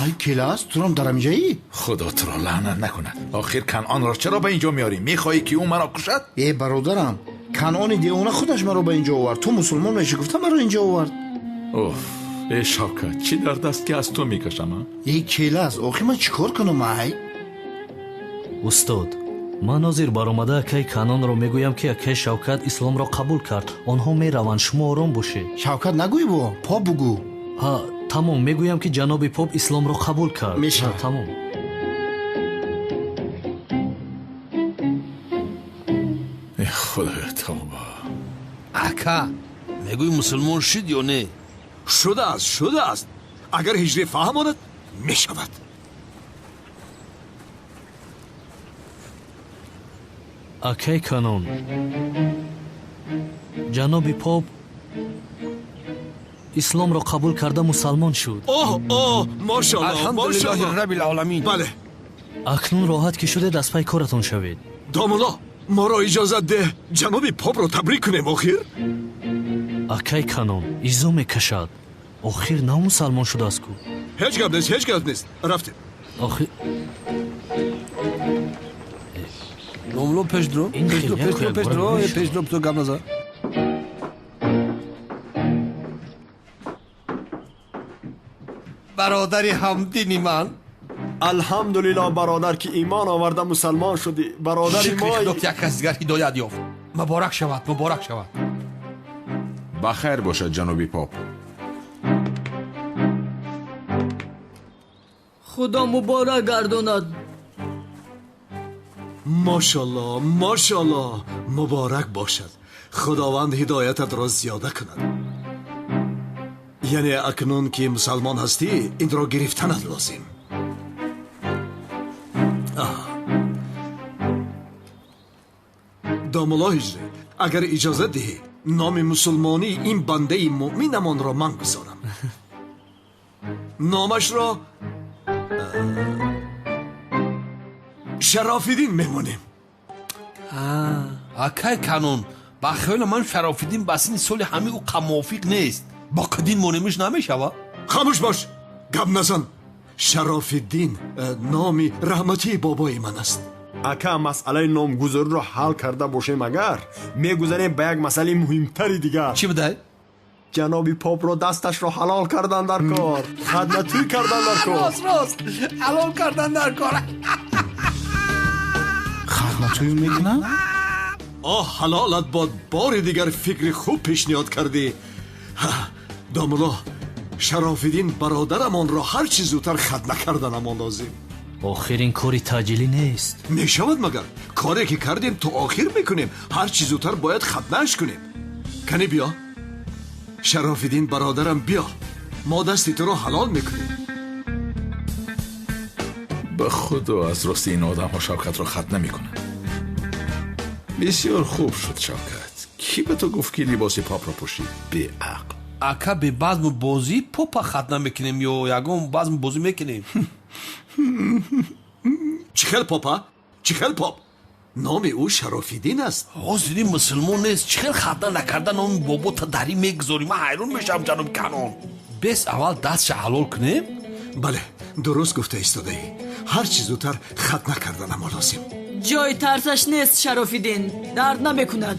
Ай, келас, турам дар ҳаминҷаӣ? Худо туро лаънат накунад. Охир Канъонро чаро ба инҷо меорӣ? Мехоҳӣ, ки ӯ маро кушад? Э, бародарам, Канъони девона худаш маро ба инҷо овард. Ту мусулмон мешӣ гуфта маро инҷо овард. Оф, э Шавкат, чӣ дард аст, ки аз ту мекашам, а? Э, келас, охир ман чӣ кор кунам, ай? Устод, ман ҳозир баромада акаи Канонро мегӯям, ки акаи Шавкат исломро қабул кард. Онҳо мераванд, шумо ором бошед. Шавкат нагӯй, бо поп бугӯ. Ҳа, тамом, мегӯям, ки ҷаноби поп исломро қабул кард. Мешавад. Тамом. Э худоё, тавба. Ака, мегӯй мусулмон шуд ё не? Шудааст, шудааст. Агар ҳиҷрӣ фаҳмонад, мешавад. Акай Канон, ҷаноби поп исломро қабул карда мусалмон шуд. Оҳ, оҳ, мошаллоҳ, Алҳамдулиллоҳи мошаллоҳ. раббил оламин. Бале. Акнун роҳат ки шудед, аз пай коратон шавед. Домулло, моро иҷозат деҳ ҷаноби попро табрик кунем, охир. Акай Канон, изо мекашад. Охир нав мусалмон шудааст ку. Ҳеҷ гап нест, ҳеҷ гап нест. Рафтем. Охир Домулло, пеш дуро, Ин пеш дуро, хеле пеш дуро, як пеш дуро, бора э, пеш дуро, ту гап назан. Бародари ҳамдини ман. Алҳамдулиллоҳ, бародар, ки имон оварда мусалмон шудӣ. Бародари Шукри мой. Худо, ки як кас дигар ҳидоят ёфт. Муборак шавад, муборак шавад. Ба хайр бошад, ҷаноби поп. Худо муборак гардонад. Мошаллоҳ, мошаллоҳ, муборак бошад. Худованд ҳидоятатро зиёда кунад. Яъне акнун ки мусалмон ҳастӣ, инро гирифтанат лозим. Домулло Ҳиҷрӣ, агар иҷозат диҳӣ, номи мусулмонии ин бандаи муъминамонро ман гузорам. Номашро Шарофиддин мемонем. Акай Канон, ба хаёли ман Шарофиддин ба синни соли ҳамин ӯ мувофиқ нест. Бо қадин монемиш намешавад? Хомӯш бош, гап назан. Шарофиддин номи раҳматии бобои ман аст. Ака, масъалаи номгузориро ҳал карда бошем, агар мегузарем ба як масъалаи муҳимтари дигар. Чӣ будай? Ҷаноби попро дасташро ҳалол кардан дар кор, хаднатӯй кардан дар кор. Рост, рост, ҳалол кардан дар кор. Хаднатӯй мекунад? Оҳ, ҳалолат бод, бори дигар фикри хуб пешниҳод кардӣ. Домулло, Шарофиддин бародарамонро ҳар чӣ зудтар хатна карданамон лозим. Охир ин кори таъҷилӣ нест. Мешавад магар? Коре ки кардем, то охир мекунем. Ҳар чӣ зудтар бояд хатнааш кунем. Кани биё. Шарофиддин бародарам, биё, мо дасти туро ҳалол мекунем. Ба худо, аз рости ин одамҳо Шавкатро хат намекунанд. Бисёр хуб шуд, Шавкат. Кӣ ба ту гуфт, ки либоси попро пӯшӣ? Беақл. Ака, бе базму бозӣ попа хат намекунем ё ягон базму бозӣ мекунем? Чӣ хел попа? Чӣ хел поп? Номи ӯ Шарофиддин аст. Ҳозири мусулмон нест. Чӣ хел хатна накарда номи бобота дарӣ мегузорӣ? Ман ҳайрон мешавам, ҷаноби Канон. Бес аввал дастша ҳалол кунем? Бале, дуруст гуфта истодаӣ. Ҳар чӣ зудтар хатна карданамо лозим. Ҷои тарсаш нест, Шарофиддин. Дард намекунад.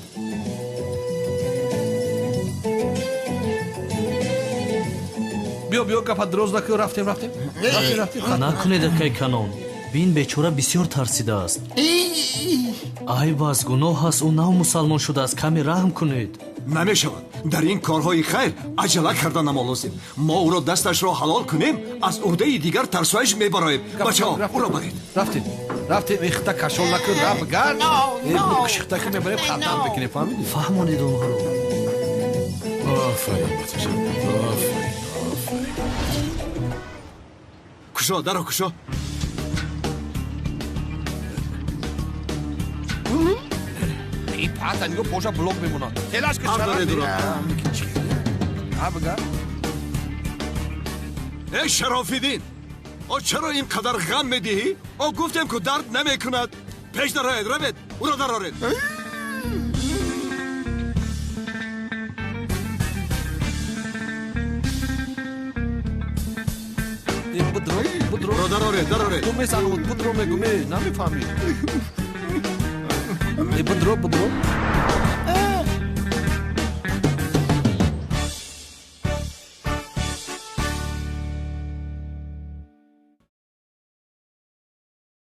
Биё, биё, гапа дроз накун, рафтем, рафтем. Рафтем, рафтем. Накунед, акай Канон. Бин, бечора бисёр тарсидааст. Айб аст, гуноҳ аст, ӯ нав мусалмон шудааст, каме раҳм кунед. Намешавад. Дар ин корҳои хайр аҷала карданамо лозим. Мо ӯро дасташро ҳалол кунем, аз уҳдаи дигар тарсоиш мебароем. Бачаҳо, ӯро баред. Рафтем, рафтем, ихта кашол накун, рафт, гард. Кишихта ки мебарем, хатам мекунем, фаҳмидӣ? Фаҳмонед онҳоро. Офарин ба ту, Шавкат, офарин, офарин. Кушо, даро кушо. Ин пата нигоҳ, поша блок мемонад. Телаш ки шараф. Бага. Эй Шарофиддин, о чаро ин қадар ғам медиҳӣ? О гуфтем, ку дард намекунад. Пеш дароед, равед, ӯро дароред. Будро, будро. Ӯро дароред, дароред. Ту месануд, будро мегӯ, ме, намефаҳмӣ. Будро, будро.